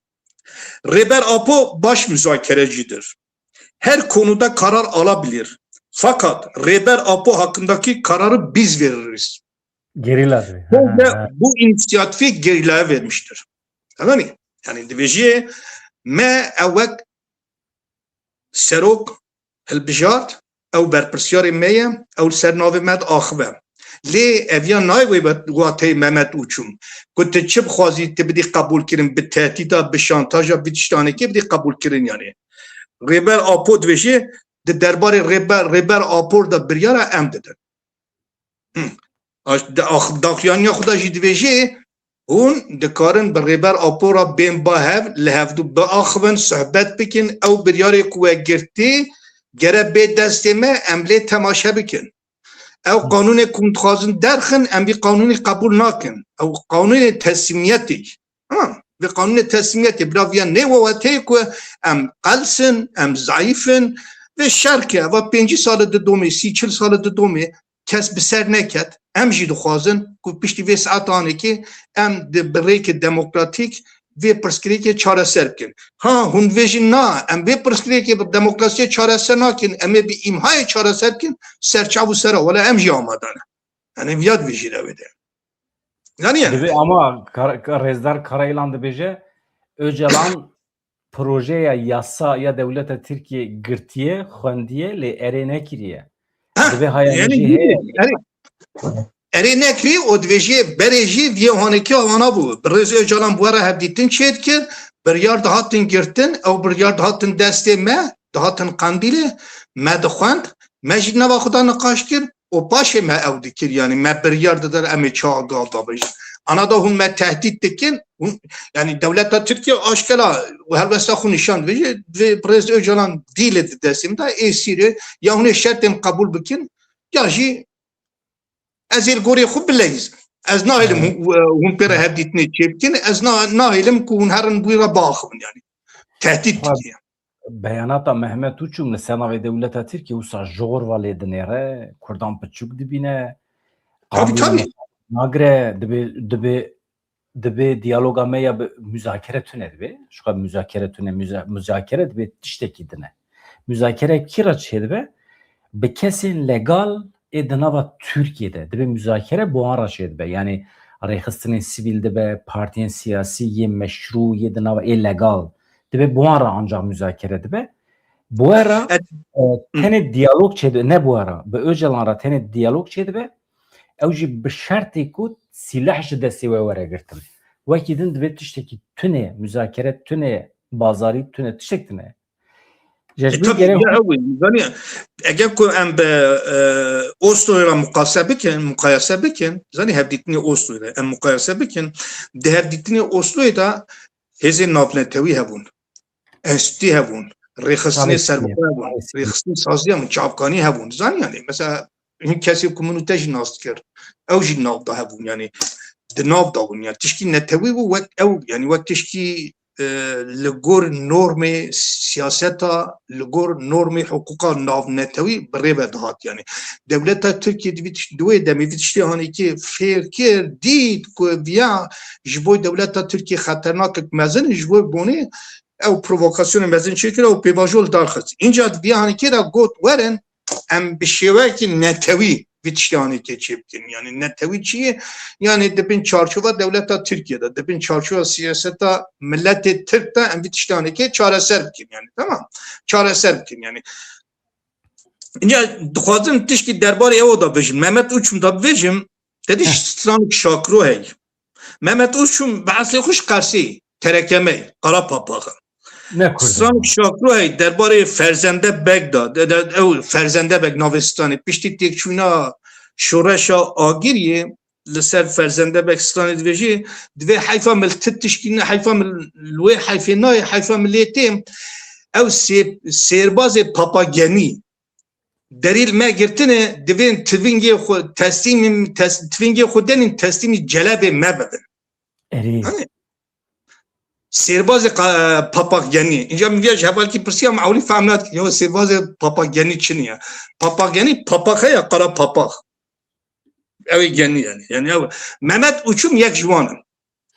Rêber Apo baş müzakerecîdir. Her konuda karar alabilir. Fakat Rêber Apo hakkındaki kararı biz veririz. Gerilla dibe. Hem de bu inisiyatifi gerilaya vermiştir. Anladın mı? Yani dibêjê me ew wek serok hilbijart, ew berpirsyarê me ye, ew li ser navê me diaxive. Lê ev ya nayê wê be-, wateyê Mehmet Uçum. Ku tu çi bixwazî, tu bidî qebûlkirin, bi tehdîda, bi şantaja, bi tiştanekê bidî qebûlkirin yani. Rêber Apo dibêje, di derbarê Rêber, Rêber Apo de biryara em didin. Hı. Aş-, di ax-, daxuyaniya xwe de jî dibêje, hûn dikarin bi Rêber Apo re bên ba hev, li hevdû biaxivin, sohbet bikin, ew biryarê ku we girtî, gere bê destê me, em lê temaşe bikin. Ew qanûnê ku hûn dixwazin derxin, em vî qanûnê qebûl nakin. Ew qanûnê teslîmiyetê. Ha, vê qanûnê teslîmiyetê bira viya nê weweteyê ku em qels in, em zayîf in. Vê şer ke, eva pêncî sal e didomê, sî çil sal e didomê, kes bi ser neket. Em jî dixwazin ku piştî vê saetanekê em di, bi rêkê demokratîk vê pirsgirêkê çareser bikin. Ha, hûn dibêjin na, em vê pirsgirêkê bi demokrasiyê çareser nakin, em ê bi îmhayê çareser bikin, serçav û sera, wele em jî amade ne. Yani viya dibêjî de wê de. Yani yani. Dibe ama Kar-, Kar-, Rêzdar Karayilan dibêje, Ocalan projeya yasa ya dewleta Tirkiye girtiye, xwendiye, lê erê nekiriye. Ha, Dibe haya yani jî heye. Erê, erê nekirî û dibêjê berê jî viyê hanekî awana bû. Bi Rêz Ocalan bi we re hevdîtin çêdikir, biryar dihatin girtin, ew biryar dihatin destê me, dihatin Qendîlê, me dixwend, me jî nava xwe da niqaş kir û paşê me ew dikir, yani me biryar didar em ê çawa gav da bijin. Ana da hûn me tehdît dikin, hûn, yani dewleta Tirkiye aşkera û helwesta xwe nîşan dibêje, vê Birêz Ocalan dîlê di destê min de, ê sîrê, ya hûn ê şertên qebûl bikin, ya jî ez ê li gorê xwe bileyizim. Ez nahêlim hûn, hûn pê re hevdîtinê çêbikin, ez na-, nahêlim ku hûn herin bi wî re biaxivin, yani. Tehdît Xwe dikiye. Beyanata Mehmet Uçum li ser navê dewleta Tirkiye wisa jorva lê dinêre, Kurdan piçûk dibîne, Tabii, qanûnê tabii. nagire, dibê, dibê, dibê diyaloga me ya bi muzakere tune dibe. Ji xwe muzakere tune, muza-, muzakere dibe tiştekî din e. Muzakere kî re çêdibe? Bi kesên legal ê di nava Tirkiye de dibe muzakere bi wan re çêdibe. Yani rêxistinên sivîl dibe, partiyên siyasî yê meşrû yê di nava ê legal dibe bi wan re ancak muzakere dibe. Bi we re, Evet. e, Hı. tenê diyalog çêdibe, ne bi we re, bi Ocalan re tenê diyalog çêdibe. Ew jî bi şertê ku sîleh ji destê we were girtin. Wekî din divê tiştekî tune, muzakere tune, bazarî tune, tiştek tune. E, Jejbî tabii, gerek ya ew e, zanî, eger ku em bi, e, Osloyê re muqase bikin, muqayese bikin, zanî hevdîtinê Osloyê de em muqayese bikin, di hevdîtinê Osloyê de hêzên navnetewî hebûn, enstîtû hebûn, rêxistinê Tabii ki. serbixwe hebûn, Maalesef. rêxistinê sazî hebûn, çavkanî hebûn. Zanî yani, mesela hin kesê ku min û te jî nas dikir, ew jî nav da hebûn, yani di nav da bûn. Yani tişkî netewî bû wek ew, yani wek tişkî, e, li gor normê siyaseta, li gor normê hiqûqa navnetewî bi rê ve dihat. Yani dewleta Tirkiye di vî tiş-, di wê demê vî tiştê hanekê fêr kir, dît ku viya ji bo dewleta Tirkiye xeternakek mezin, ji bo bonê ew provokasyonê mezin çêkir û pêvajo li dar xist. Înca di viya hanekê de got, werin, em bi şêweyekî netewî vî tiştê hanekê çê bikin. Yani netewî çi ye? Yani di bin çarçova dewleta Tirkiye de, di bin çarçova siyaseta miletê Tirk de em vî tiştê hanekê çareser bikin. Yani tamam. Çareser bikin yani. Ya dixwazim tişkî derbarê ew da bêjim. Mehmet Uçum da bêjim. Te dî Heh. stranik Şakiro hey. Mehmet Uçum bi eslê xwe ji Qersê, Terekemey, Qarapapaxi. Ne Kurd. Stranik Şakroyê derbarê Ferzende Beg da, de, de, ew Ferzende Beg navê stranê, piştî têkçûna şoreşa Agiriyê li ser Ferzende Beg stranê dibêjî, divê heyfa min li ti tişkî ne, heyfa min li wê heyfê nayê, heyfa min lê tê. Ew sê-, sêrbazê Papagenî derî li me girtine, divên tivingê xwe teslîmî, tes-, tivingê xwe denîn teslîmî celebê me bibin. Erê. Hani? Sêrbazê qa-, Papakgenî. Înca min viya ji hevalkî pirsiya, me ewlî fehm nadikin. Ya sêrbazê Papakgenî çi niye? Papakgenî papak e ya qara papak. Ew ê genî yani. Yani ew Mehmet Uçum yek ji wan in.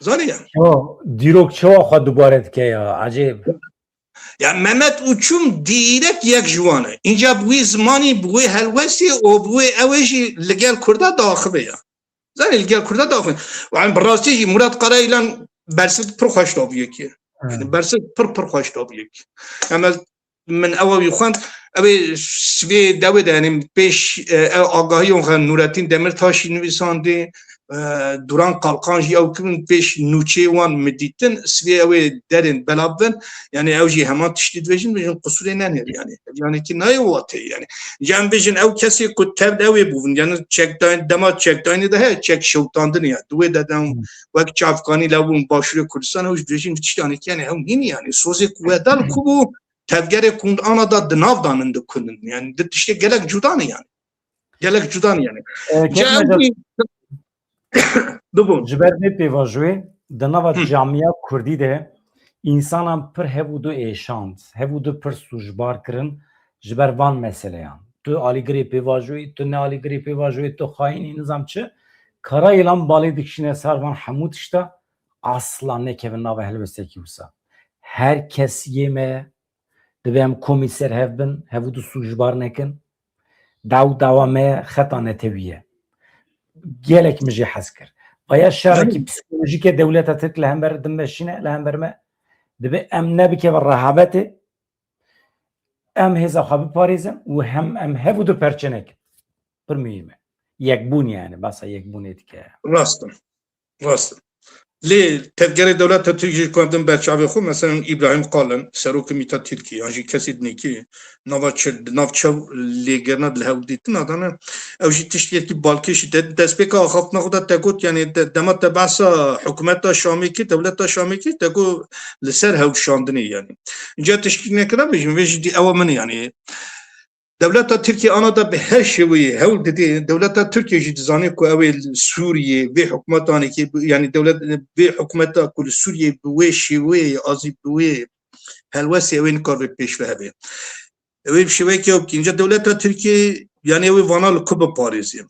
Zanî ya. Yo, dîrok çawa xwe dubare dike ya? Ecêb. Ya Mehmet Uçum dîrek yek ji wan e. Înca bi wî zimanî, bi wê helwestê û bi wê ew ê jî li gel Kurda diaxive ya. Zanî li gel Kurda diaxive. Yani bi rastî jî Murat Karayilan bersiv pir xweş dabû yekê. Ha. Yani bersiv pir pir xweş dabû yekê. Em ez, min ew wî xwend, ew ê sibê dewê de, yani pêş, e, ew agahiyon xe Nurettin Demirtaşî nivîsandî, e, Duran Kalkan jî ew kirin pêş nûçeyê wan mi dîtin, sibê ew ê derên belav bin, yani ew jî heman tiştî dibêjin, dibêjin qusûrê nenêr yani. Yani ki nayê watê yani. Ji em bêjin ew kesê ku tev de ew ê bûvin, yani çekdayîn, dema çekdayînê de heye, çek şewtandinê ya. Di wê de dem Hmm. wek çavkanî lew bûn Başûrê Kurdistan, ew jî dibêjin tiştanê ki yani ew nîn yani. Sozê ku we dal ku bû, tevgerê ku ana da di nav danin dikundin. Yani di tiştê gelek cuda ne yani. Gelek cuda ne yani. E, Ca Kevin ew Hocam, jî Bibûn. Ji ber vê pêvajoyê di nava Hı. camiya kurdî de însanan pir hev û du êşand, hev û du pir sûcbar kirin ji ber van meseleyan. Tu alîgirê pêvajoyî, tu ne alîgirê pêvajoyî, tu xayînî, nizam çi. Kara yîlan balê dikişîne ser van hemû tişta, asla nekevin nava helwestekî wisa. Her kes yê me Divê em komî ser hev bin, hev û du sûcbar nekin. Daw dawa me xeta netewî ye. Gelek min jê hez kir. Aya şerekî Belê. psîkolojîk e dewleta Tirk li hember dimeşîne, li hember me. Divê em nebikeve rehavetê, em hêza xwe biparêzin û hem em hev û du perçe nekin. Pir muhîm e. Yekbûn yani, basa yekbûnê dike. Rast e. Rast e. Lê tevgerê dewleta Tirk jî ku em din ber çavê xwe, mesela Îbrahîm Kalin, serokê mîta Tirkî, yan jî kesê dinêkî, nava çi, di nav çew lêgerina di li hewldîtina de ne, ew jî tiştekî balkêş e. De, destpêka axaftina xwe de te got, yani de, dema te behsa hikûmeta Şamê kir, dewleta Şamê kir, te got li ser hewlşandinê yani. Înca tiştekî nekira bêjim, vê jî dî ewa min e yani. Dewleta Tirkiyê ana da bi her şêweyê hewl didê. Dewleta Tirkiyê jî dizane ku ew ê li Sûriyê vê hikûmetanekê bi, yani dewlet, vê hikûmeta ku li Sûriyê bi wê şêweyê, azî bi wê helwestê ew ê nikaribe pêş ve hebe. Ew ê bi şêweyekê ew bike. Înca dewleta Tirkiyê, yani ew ê vana li ku biparêzê?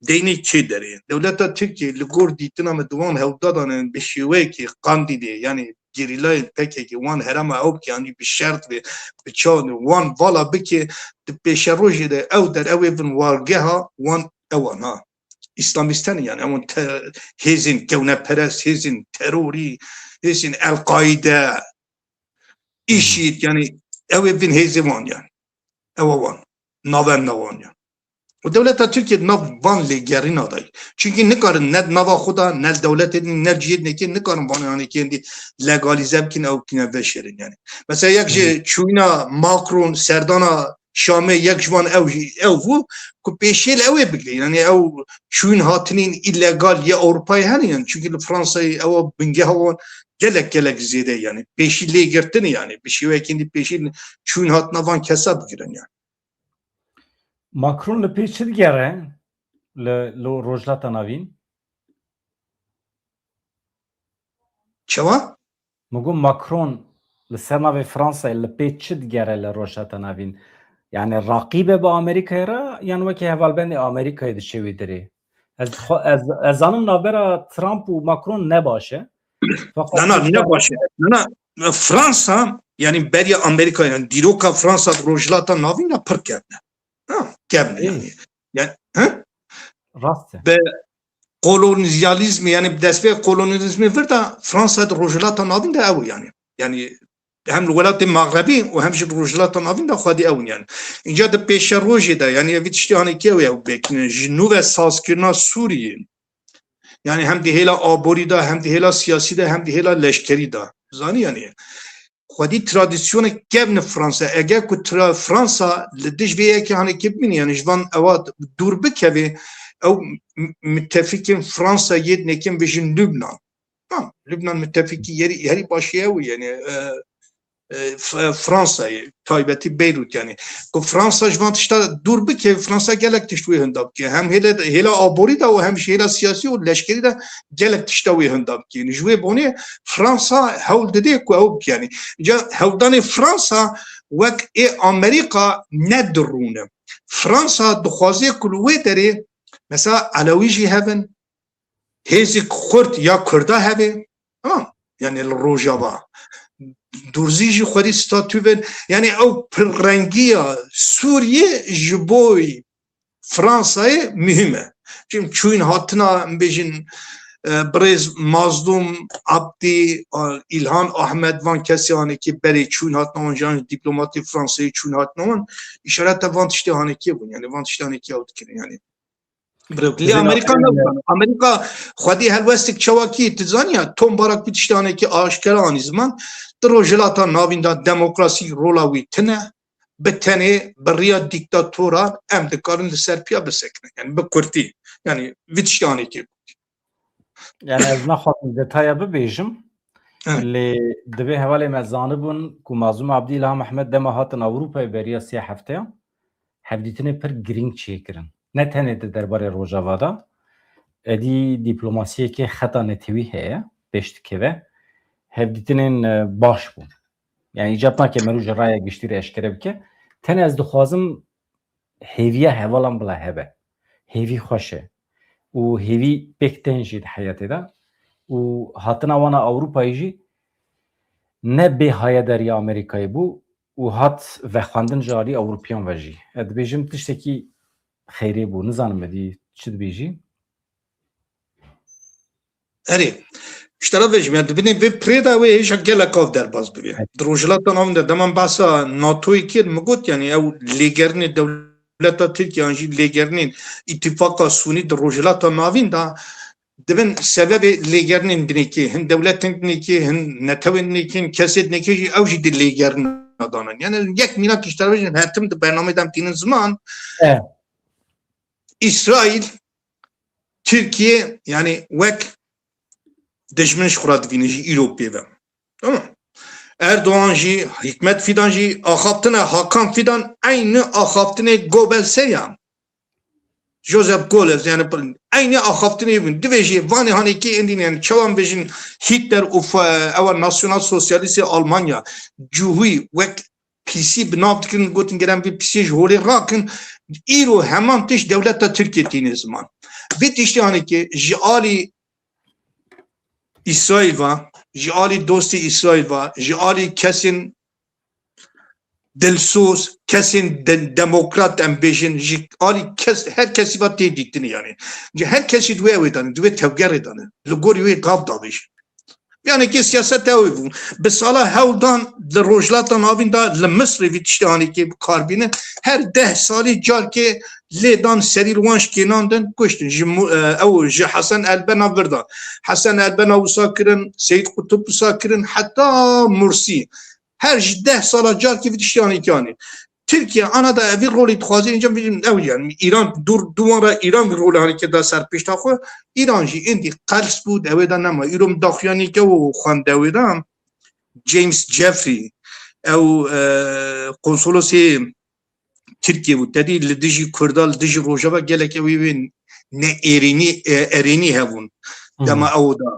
Deynê kê derê? Dewleta Tirkiyê li gor dîtina me di wan hewldanan bi şêweyekê qandîdê, yani gerîlayên P K K wan herema ew bike, yanî bi şert ve, bi çav ve wan vala bike, di pêşerojê de ew der ew ê bin wargeha wan ewan ha. Îslamîstan yani ewan te-, hêzên kewneperest, hêzên terorî, hêzên El-Qaîde, IŞÎD, yani ew ê bin hêzê wan yani. Ewa wan. Navenda wan yani. Û dewleta Tirkiye di nav van lêgerîna de ye. Çunkî nikarin ne di nava xwe de, ne li dewletê din, ne cihê dinekê nikarin van yanekê hindî legalîze bikin, ew bikine veşêrin yani. Mesela yek ji Hı. çûyîna Macron serdana Şamê yek ji van ew jî, ew bû ku pêşiyê li ew ê bigire. Yani ew çûyîn hatinên îlegal yê Ewropayê hene yani. Çunkî li Fransayê ew bingeha wan gelek gelek zêde yani. Pêşî lê girtin yani. Bi şêweyekî hindî pêşî çûyîn hatina van kesa bigirin yani. Macron li pê çi digere li, li Rojhilata Navîn? Çawa? Min got Macron li ser navê Fransayê li pê çi digere li Rojhilata Navîn? Yani raqîb e bi Amerîkayê re yan wekî hevalbendê Amerîkayê diçe wê derê? Ez dixwa-, ez, ez zanim navbera Trump û Macron ne baş e. Feqet Na, na, tişta ne baş e. Na, na, Fransa, yani beriya Amerîka, yani dîroka Fransa di Rojhilata Navîn de pir kevn e. Ha, kevn e Ê. yani. Yani, ha? Rast e. Bi kolonyalîzmê, yani bi destpê kolonyalîzmê vir de Fransa di Rojhilata Navîn de ew yani. Yani hem li welatê Mexrebî û hem jî li Rojhilata Navîn de xwedî ew in yani. Înca di pêşerojê de, yani evî tiştê hanekê ew ye ew bêkine. Ji nû ve sazkirina Sûriyê, yani hem di hêla aborî de, hem di hêla siyasî de, hem di hêla leşkerî de. Zanî yani. xwedî tradisyonek kevne Fransa. Eger ku tra-, Fransa li dij vê yekê hanekê bimîne, yani ji van ewa dûr bikeve, ew m-, müttefikên Fransa yê nekin bijin Lübnan. Ha, Lübnan müttefikî yeri, herî başî ew yani, e, e, F-, Fransayê, taybetî Beyrût yani. Ku Fransa ji van tişta dûr bike, Fransa gelek tişt wê hinda bike. Hem hêle, hêla aborî de û hem jî hêla siyasî û leşkerî de gelek tişta wê hinda bike. Yani ji wê bonê Fransa hewl dide ku ew bike yani. Ca hewldanê Fransa wek ê Amerîka ne dirûne. Fransa dixwaze ku li wê derê mesela Elewî jî hebin, hêzek Kurd ya Kurda hebe, ha, yani li Rojava. Durzî jî xwerî statû bin. Yani ew pirrengiya Sûriyê ji bo Fransayê muhîm e. Çim çûyîn hatina, em bêjin, e, birêz Mazlûm Abdî, a, Îlhan Ahmed, van kesê hanekê berê çûyîn hatina wan, jan dîplomatê Fransayê çûyîn hatina wan, îşareta van tiştê hanekê bûn. Yani van tiştê hanekê ew dikirin. Yani Birêk, lê Amerîka ne wisa. Amerîka xwedî helwestek çawakî tu zaniya, Tom Barak wî tiştanekî aşkera anî ziman, di Rojhilata Navîn de demokrasî rola wî tune, bi tenê bi riya dîktatoran em dikarin li ser piya bisekine. Yani bi kurtî. Yani vî tiştanekî. Yani ez naxwazim detaya bibêjim. Evet. Lê di vê hevalê me zanibûn ku Mazlûm Abdî, Îlham Ehmed dema hatin Ewropayê beriya sê hefteyan hevdîtinê pir girîng çêkirin. Ne tenê di derbarê Rojava de, êdî dîplomasiyekê xeta netewî heye, pêş dikeve. Hevdîtinên, e, baş bûn. Yani îcab nake merû ji raya giştî re eşkere bike. Tenê ez dixwazim hêviya hevalan bila hebe. Hêvî xweş e. Û hêvî pêk tên jî di heyetê de. Û hatina wana Ewropayê jî ne bê hayedariya Amerîkayê bû û hat vexwendin ji alî Ewropiyan ve jî. Ez dibêjim tiştekî xeyrê bû. Nizanim êdî çi dibêjî? Erê, ji te re vêjim, yani dibînî vê pirê de wê hêja gelek av derbas bibê. Evet. Di Rojhilata Navîn de dema min behsa NATOyê kir, min got, yani ew lêgerînê dewleta Tirkiye an jî lêgerînên îtîfaqa Sûnî di Rojhilata Navîn de dibin sebebê lêgerînên dinêkê, hin dewletên dinêkê, hin netewên dinêkê, hin kesê dinêkê jî ew jî di lêgerîna danin. Yani yek mînak ji te re vêjim, her tim di bernameyê de em tînin ziman. Evet. Îsraîl Tirkiye, yani wek dijmin ji xwe re dibîne jî îro pê ve. Tamam. Erdoğan jî, Hikmet Fidan jî axaftine Hakan Fidan eynî axaftinê Goebbels heye. Joseph Goebbels, yani eynî axaftinê bûn. Divê jî vanê hanê kê endî, yani çawan bêjin Hitler û fa-, ewa nasyonal sosyalîstê Almanya, cihûyî wek pîsî bi nav dikirin, gotin gerem vê pîsiyê ji holê rakin. Îro heman tişt dewleta Tirkiye tîne ziman. Vê tiştê hanekê ji alî Îsraîl va, ji alî dostê Îsraîl va, ji alî kesên dilsoz, kesên de-, demokrat em bêjin, ji alî kes, her kesî va tê dîtinê yani. Ji her kesî di wê ew ê dane, di wê tevgerê dane. Li gorî wê gav davêjin. Yanekî siyaset ew bû. Bi sala hewl dan li Rojhilata Navîn de li Misrê vî tiştê hanekê bi kar bîne. Her deh salî carkê lê dan serî li wan şikênandin, kuştin. Ji mu-, e, ew ji Hesen Elbena vir da. Hesen Elbena wisa kirin, Seyîd Qutub wisa kirin, heta Mursî. Her ji deh sala carkê vî tiştê hanekê anî. Tirkiye ana da evî rolê dixwaze, înca bînin ew yani Îran dûr duwan re Îran vî rolê hanekê da ser pêşta xwe. Îran jî êndî qels bû, dewê de nema. Îro min daxuyanî ke û xwend dewê de James Jeffrey, ew, e, konsolosê Tirkiye bû. Tedî li dijî Kurda, li dijî Rojava gelek ew ê wê ne êrînî, e, erênî hebûn. Hı hı. Dema ew da,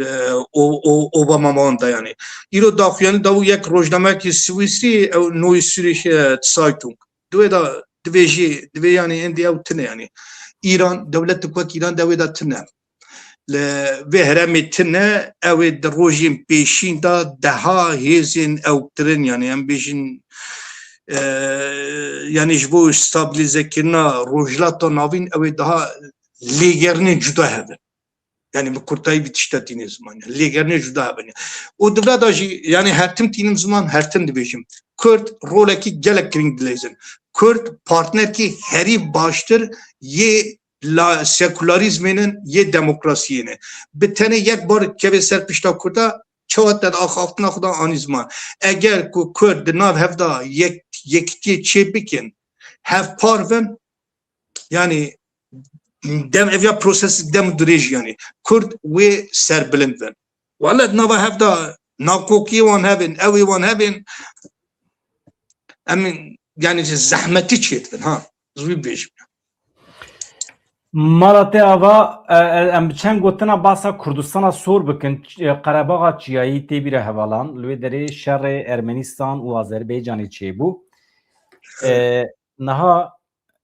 e, o, o, Obama wan da yani. Îro daxuyanî da û yek rojnameyekî Swîsrî, ew Neue Zürcher Zeitung. Di wê de divê jî, divê yani êndî ew tune yani. Îran, dewletek wek Îran de wê de tune. Li vê herêmê tune, ew ê di rojên pêşîn de deha hêzên ewktirin, yani em bêjin, e, yani ji bo stabilizekirina Rojhilata Navîn ew ê daha lêgerînên cuda hebin. Yani bi kurtayî vî tişta tînin ziman. Yani lêgerînên cuda hebin. Û di vira de jî yani her tim tînin ziman, her tim dibêjim. Kurd rolekî gelek girîng dileyzin. Kurd partnerkî herî baştir yê la sekularîzmê nin, yê demokrasiyê ne. Bi tenê yek bar kevê ser pişta Kurda, Çawa te di axaftina xwe de anî ziman. Eger ku Kurd di nav hev de yek, yekitiyê çê bikin, hev par bin, yanî dem ev ya prosesik dem dirêj yanî. Kurd wê serbilind bin. Wele di nava hev de nakokiyê wan hebin, ew ê wan hebin, em ê, yanî ji zehmetî çêdibin, ha. Ez wî bêjim. Mala te ava, e, e, em bi çend gotina basa Kurdistana sor bikin. Ç-, e, Qerebaxa Çiyayî tê bîra hevalan. Li wê derê şerê Ermenistan û Azerbaycanê çêbû. E, niha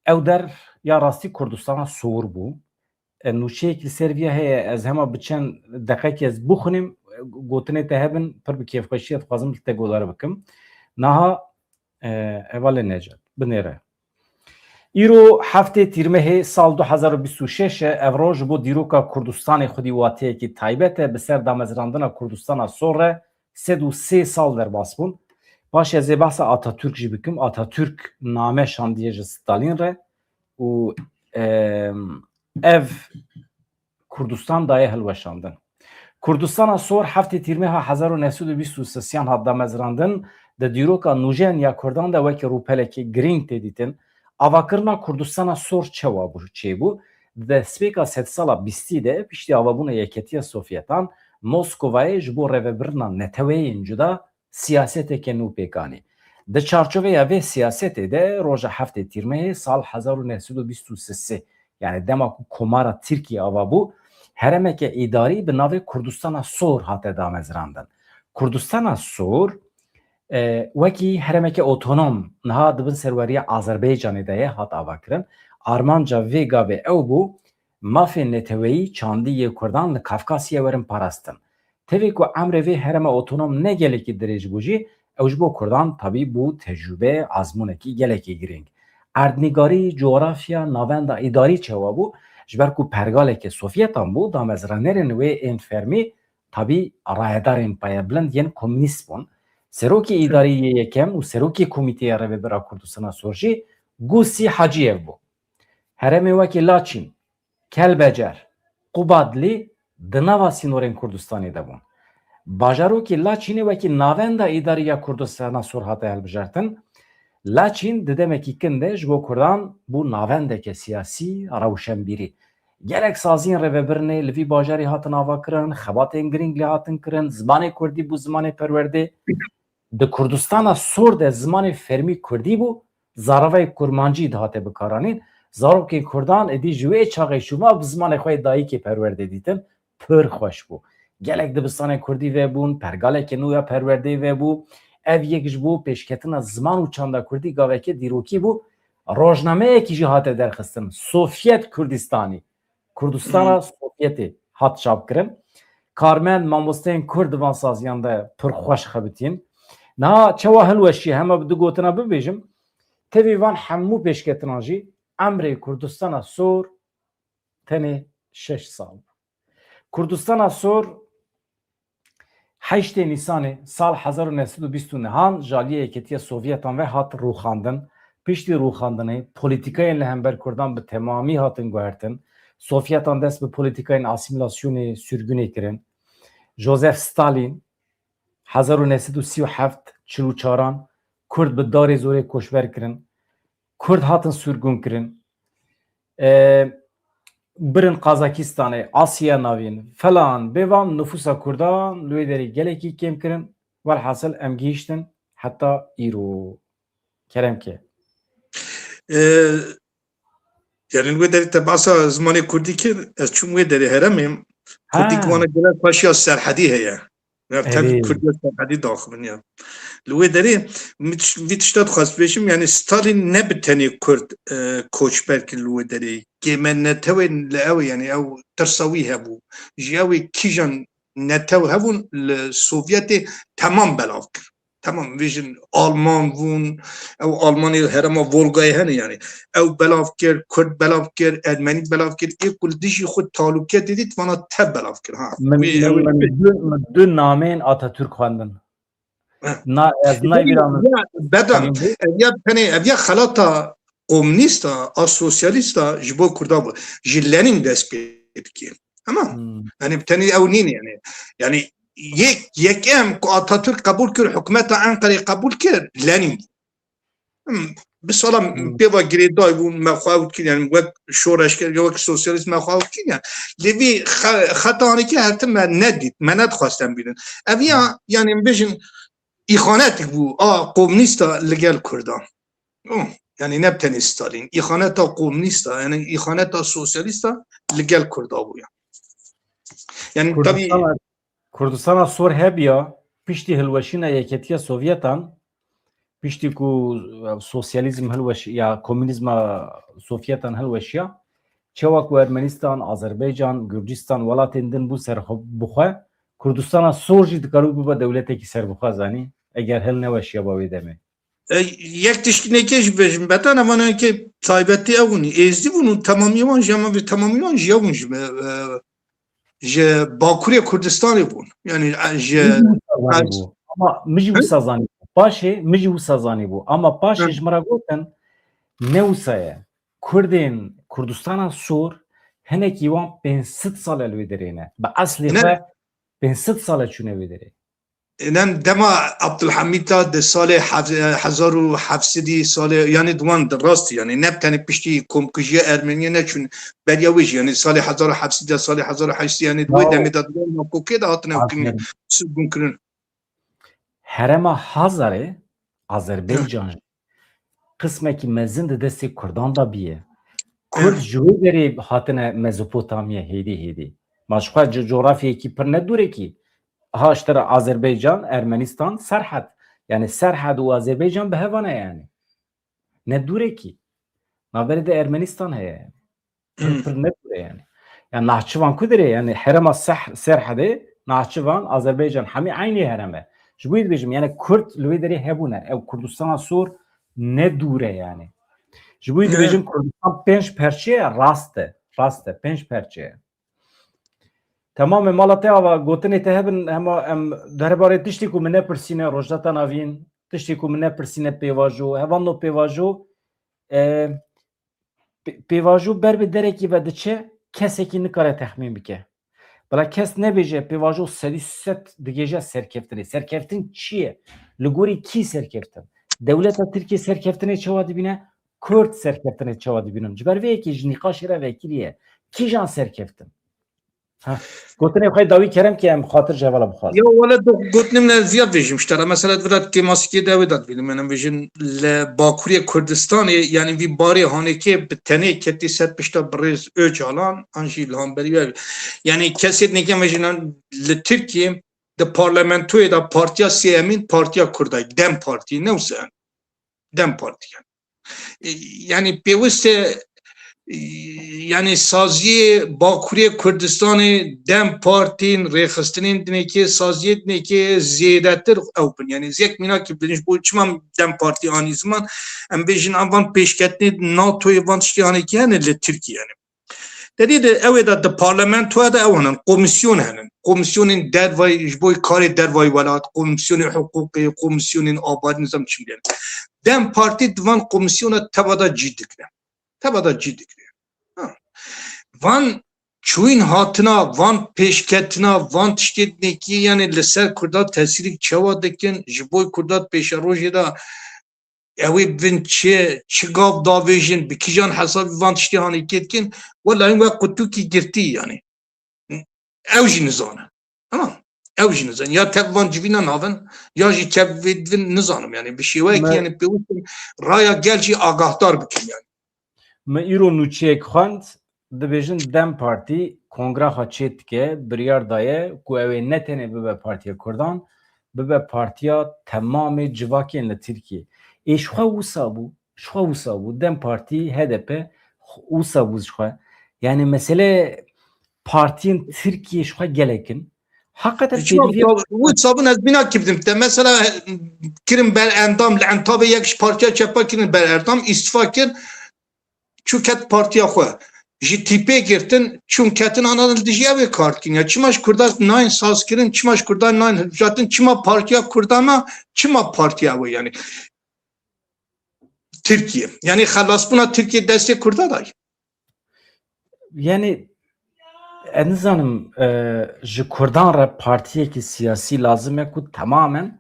ew der ya rastî Kurdistana sor bû. E, nûçeyek li ser viya heye, ez hema bi çend deqekê ez bixwînim, e, gotinê te hebin, pir bi kêfxweşiya dixwazim li te guhdar bikim. Niha, e, hevalê Necat, binêre. Îro heftê Tîrmehê sal du hezar û bîst û şeş e, ev roj ji bo dîroka Kurdistanê xwedî wateyekî taybet e, bi ser damezrandina Kurdistana sor re sed û sê sal derbas bûn. Paşê ez ê behsa Atatürk jî bikim. Atatürk name şandiye ji Stalin re û, em, ev Kurdistan daye hilweşandin. Kurdistana sor heftê Tîrmeha hezar û neh sed û bîst û sisiyan hat damezrandin, di dîroka nûjen ya Kurdan de wekî rûpelekê girîng tê dîtin. Avakirina Kurdistana sor çawa bû, çêbû? Di destpêka sedsala bîstî de, piştî avabûna Yeketiya Sovyetan, Moskovayê ji bo rêvebirina neteweyên cuda siyaseteke nû pêk anî. Di çarçoveya vê siyasetê de roja heftê Tîrmehê sal hezar û neh sed û bîst û sê, yanî dema ku Komara Tirkiyê ava bû, herêmeke îdarî bi navê Kurdistana Sor hate damezrandin. Kurdistana Sor, e, wekî herêmeke otonom niha di bin serweriya Azerbaycanê de ye, hat avakirin. Armanca vê gavê ew bû, mafên neteweyî, çandî yê Kurdan li Kafkasyê werin parastin. Tevî ku emrê vê herêma otonom ne gelekî dirêj bû jî, ew ji bo Kurdan tabî bû tecrûbe, azmûnekî gelekî girîng. Erdnîgarî, cografya, navenda îdarî çawa bû? Ji ber ku pergaleke Sovyetan bû, damezranerên wê ên fermî tabî rayedarên payebilind yên komûnîst bûn. Serokê îdarî yê yekem û serokê Komîteya Rêvebir a Kurdistana Sor jî Gusî Hacîyev bû. Herêmê wekî Laçîn, Kelbecer, Qubadlî di nava sînorên Kurdistanê de bûn. Bajarokê Laçînê wekî navenda îdarî ya Kurdistana Sor hate hilbijartin. Laçîn di demekî kin de ji bo Kurdan bû navendeke siyasî, rewşenbîrî. Gelek saziyên rêvebirinê li vî bajarî hatin avakirin, xebatên girîng lê hatin kirin, zimanê kurdî bû zimanê perwerdê. Di Kurdistana Sor de zimanê fermî kurdî bû, zaravayê kurmancî dihate bikaranîn. Zarokên kurdan êdî ji wê çaxê şûma bi zimanê xwe yê dayikê perwerdê dîtin, pir xweş bû. Gelek dibistanên kurdî vebûn, pergaleke nû ya perwerdeyê vebû. Ev yek ji bo pêşketina ziman û çanda kurdî gaveke dîrokî bû. Rojnameyekî jî hate derxistin, Sovyet Kurdistanî, Kurdistana Sovyetê hat çapkirin. Karmend, mamosteyên kurd di van saziyan de pir xweş xebitîn. Niha çawa hilweşî, hema bi du gotina bibêjim, tevî van hemû pêşketinan jî emrê Kurdistana Sor tenê şeş sal bû. Kurdistana Sor heştê Nîsanê sal hezar û neh sed û bîst û nehan ji aliyê Yeketiya Sovyetan ve hat rûxandin. Piştî rûxandinê, polîtîkayên li hember kurdan bi temamî hatin guhertin. Sovyetan dest bi polîtîkayên asîmîlasyonê, sürgûnê kirin. Joseph Stalin, hezar û neh sed û sî û heft, çil û çaran, kurd bi darê zorê koçber kirin. Kurd hatin sürgûn kirin. E, birin Qazakistanê, Asya Navîn, felan, bêvan nifûsa kurdan li wê derê gelekî kêm kirin. Welhasil em gihîştin heta îro. Kerem ke. E, yani li wê derê te behsa zimanê kurdî kir, ez çûm wê derê heremê. Kurdî Ha. ki wana gelek paşiya serhedî heye. Ya, tevî Erê. Kurdiya serhedî daxivin ya. Li wê derê min tiş-, vî tişta dixwest bêjim, yani Stalin ne bi tenê Kurd, e, koçber kir li wê derê. Kême netewên li ew, yani ew tirsa wî hebû. Ji ew ê kîjan netew hebûn li Sovyetê temam belav kir. Temam, vêjin Alman bûn, ew Almanê herêma Volgayê hene yani. Ew belav kir, Kurd belav kir, Ermenî belav kir, ê ku li dijî xwe talûkiyetê dît, vana te belav kir. Ha, Min, wê, min, ew ê min du, min du nameyên Atatürk xwendin. Heh. Na, ez nayê bîra min. Ya, bedan, Tamam, bu. ev ya tenê, ev ya xelata komûnîsta, a sosyalîsta ji bo Kurda bû. Ji Lenin dest pê dikir. Tamam. Hmm. Yani tenê ew nîne yani. Yani yek, yekem ku Atatürk qebûl kir, hikûmeta Enqerê qebûl kir, Lenîn bû. Hmm, bi sala Hmm. pê ve girêdayî bû, me xwe ew dikir, yani wek şoreşger ya wek sosyalîst me xwe ew dikir, yani. Lê vî xe-, xeta anîkê her tim me nedît, me nedixwest em bînin. Ev ya, Hmm. yani, em bêjin, îxanetik bû, a, komunîsta li gel Kurdan. Oh, yani ne bi tenê Stalin. Îxaneta komunîsta, yani îxaneta sosyalîsta li gel Kurda bû ya. Yani tabii Kurdistana, Kurdistana Sor hebiya, piştî hilweşîna Yeketiya Sovyetan, piştî ku, e, sosyalîzm hilweş-, ya komunîzma Sovyetan hilweşiya, çawa ku Ermenistan, Azerbaycan, Gurcistan, welatên din bû ser xwe, bi xwe, Kurdistana Sor jî dikaribû bibe dewletekî serbixwe, zanî, eger hilneweşiyaba wê demê. E, yek tiştinekê jî bêjim, beta nevanekê taybetî ew bûn, êzdî bûn û temamî wan jî, ama vê temamî wan jî ew bûn jî, e, ji Bakurê Kurdistanê bûn. Yani, e, ji Min jî wisa zanîbû. Ama min jî Hı? wisa zanîbû. Paşê min jî wisa zanîbû. Ama paşê Hı. ji min re gotin, ne wisa ye. Kurdên Kurdistana Sor, hinekî wan pênc sed sal e li wê derê ne. Bi eslê Ne? xwe pênc sed sal e çûne wê derê. Înan dema Abdulhamîd da di salê hef-, hezar û heft sedî salê, yani di wan de rast, yani ne bi tenê piştî komkujiya Ermeniyê neçûn beriya wê jî, yani salê hezar û heft sedî, salê hezar û heşt sedî, yani di wê Ya. demê de di wan nakokê de hatine Aferin. sirgûnkirin. Herêma Hazarê, Azerbaycan jî qismekî mezin di destê Kurdan de bîye. Kurd Hı. ji wê derê hatine Mezopotamya hêdî hêdî. Ma ji xwe co-, coğrafyayekî pir ne dûrekî. Ha, ji te re Azerbaycan, Ermenistan, Serhed. Yani Serhed û Azerbaycan bi hev e yani. Ne dûrekî. Navberê de Ermenistan heye yani. Pir, Hmm. pir ne dûr e yani. Yani Nahçıvan ku derê yani herêma Seh-, Serhedê, Nahçıvan, Azerbaycan hemî eynî herêm e. Ji bo wî dibêjim yani Kurd li wê derê hebûne. Ew Kurdistana Sor ne dûr e yani. Ji bo wî Ne. dibêjim Kurdistan pênc perçe ye, rast e. Rast e, pênc perçe ye. Temam e, mala te ava, gotinê te hebin, hema em derbarê tiştê ku min nepirsîne, Rojhilata Navîn, tiştê ku min nepirsîne pêvajo, hevalno pêvajo, e, pê-, pêvajo ber bi derekî ve diçe, kesekî nikare texmîn bike. Bila kes nebêje pêvajo sedî sed digêje serkeftinê. Serkeftin çi ye? Li gorî kî serkeftin? Dewleta Tirkiyê serkeftinê çawa dibîne? Kurd serkeftinê çawa dibînin? Ji ber vê yekê ji nîqaşê re vekirî ye. Kîjan serkeftin? Ha. Gotinê xwe dawî kerem ki em xatir ji hevala bixwazin. Ya wele do-, gotinê min ez viya bêjim ji te re. Mesela di vira kêmasikê de wê de dibînim. Em bêjin li Bakurê Kurdistanê, yani vî barê hanekê bi tenê ketî ser pişta birêz Ocalan, an jî li hemberî we. Yani kesê dinêke em bêjin li Tirkiye di parlamentoyê de partiya sêyemîn partiya Kurda ye. DEM Partî, ne wisa. DEM Partî ye. E, yani pêwist e, e, yani saziyê Bakurê Kurdistanê, DEM Partîn, rêxistinên dinêkê, saziyê dinêkê zêdetir ew bin. Yani zek mînakî bin ji bo çima DEM Partî anî ziman, em bêjin ev van pêşketinê NATOyê van tiştê hanekî hene li Tirkiye yani. Te dî di, ew ê de di parlamentoya de ew henin, komîsyon henin. Komîsyonên dervayî, ji bo karê dervayî welat, komîsyonê hiqûqê, komîsyonên abarî, nizam çi bû. DEM Partî di van komîsyona teva de cî digre. Teva de cî digre. Ha. Van çûyîn hatina, van pêşketina, van tiştê dinêkî, yani li ser Kurda tesîrek çawa dikin, ji bo Kurda pêşerojê de ew ê bin çi, çi gav davêjin, bi kîjan hesabî van tiştê hanê kê dikin, wela hîn wek qutûkî girtî yani. Ew jî nizane. Tamam. Ew jî nizane. Ya tev van civîna navin, ya jî tev vê divin nizanim yani. Bi şêweyekî Me- yani pêwist in raya gel jî agahdar bikin yani. Me îro nûçeyek xwend, dibêjin DEM Partî kongra xwe çêdike, biryar daye ku ew ê ne tenê bibe Partiya Kurdan, bibe partiya temamê civakên li Tirkiyê. Ê ji xwe wisa bû, ji xwe wisa bû. DEM Partî, H D P wisa bû ji xwe. Yani mesele partiyên Tirkiyê ji xwe gelek in. Heqeten Çima pêdivî wisa bûn, ez bîna kî bidim te. Mesela kirin ber endam, li Entabê yek ji Partiya Çepa kirin ber endam, îstifa kir. Çû ket partiya xwe. Ji tîpê girtin, çûn ketin ana li dijî ew ê kar dikin. Ya çima ji Kurda nayên sazkirin, çima ji Kurda nayên hilbijartin, çima partiya Kurda me, çima partiya ew ê yani? Tirkiye. Yani xelasbûna Tirkiye destê Kurda da ye. Yani Ez nizanim, e, ji Kurdan re partiyekî siyasî lazim e ku temamen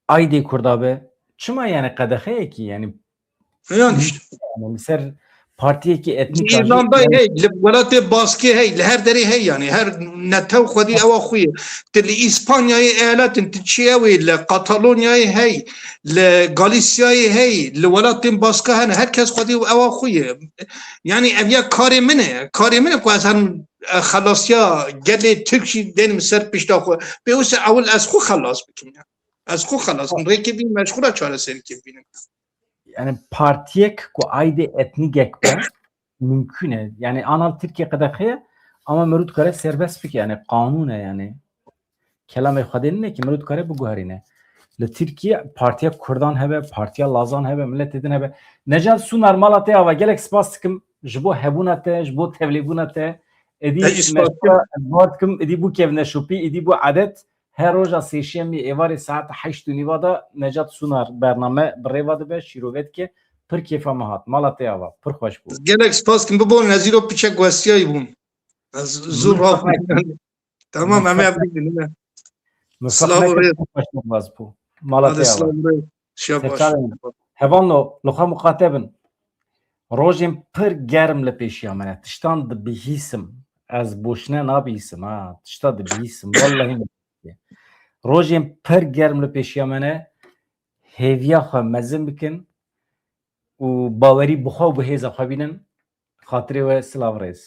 aydê Kurda be. Çima, yani qedexeyekî, yani Yan işte. Yani li ser partiyekî etnîk Îrlandayê hey, li welatê Baskê hey, li her derê hey yani, her netew xwedî ewa xwe ye. Tu li Îspanyayê eyalet in, tu çi ew ê, li Katalonyayê hey, li Galîsyayê hey, li welatên Baska hene, her kes xwedî ewa xwe ye. Yani ev ya karê min e, karê min e ku ez herim e, xelasiya gelê Tirk jî dênim ser pişta xwe. Pê wisa ewil ez xwe xelas bikim ya. Ez xwe xelas bikim. Rêkê bînim, ez xwe re çareserîkê bînim. Yani partiyek ku aydê etnîgek be mümkün e. Yani ana li Tirkiye qedexe ye ama mirov dikare serbest bike, yani qanûn e yani. Kelamê Xwedê nîne ki mirov dikare biguherîne. Li Tirkiye partiya Kurdan hebe, partiya Lazan hebe, miletê din hebe. Necat Sunar, mala te ava, gelek spas dikim ji bo hebûna te, ji bo tevlîbûna te. Êdî Ez jî spas dikim. Bawer dikim, êdî bû kevneşopî, êdî bû edet. Her roja sêşemê êvarê saet heşt û nîva de Necat Sunar bername bi rê ve dibe, şîrove dike. Pir kêfa me hat. Mala te ava. Pir xweş bû. Gelek spas kim. Bibon ez îro piçek westiyayî bûm. Ez zû Min rav. Tamam, em ev bigrin. Min Silav û rêz. Pir xweş bû. Mala te ava. Silav û rêz. Şiya baş. Hevalno, li xwe miqate bin. Rojên pir germ li pêşiya me ne. Tiştan dibihîsim. Ez boşne nabihîsim ha. Tişta dibihîsim. Wallahî me. Rojên pir germ li pêşiya me ne. Hêviya xwe mezin bikin û bawerî bi xwe û bi hêza xwe bînin. Xatirê we, silav rêz.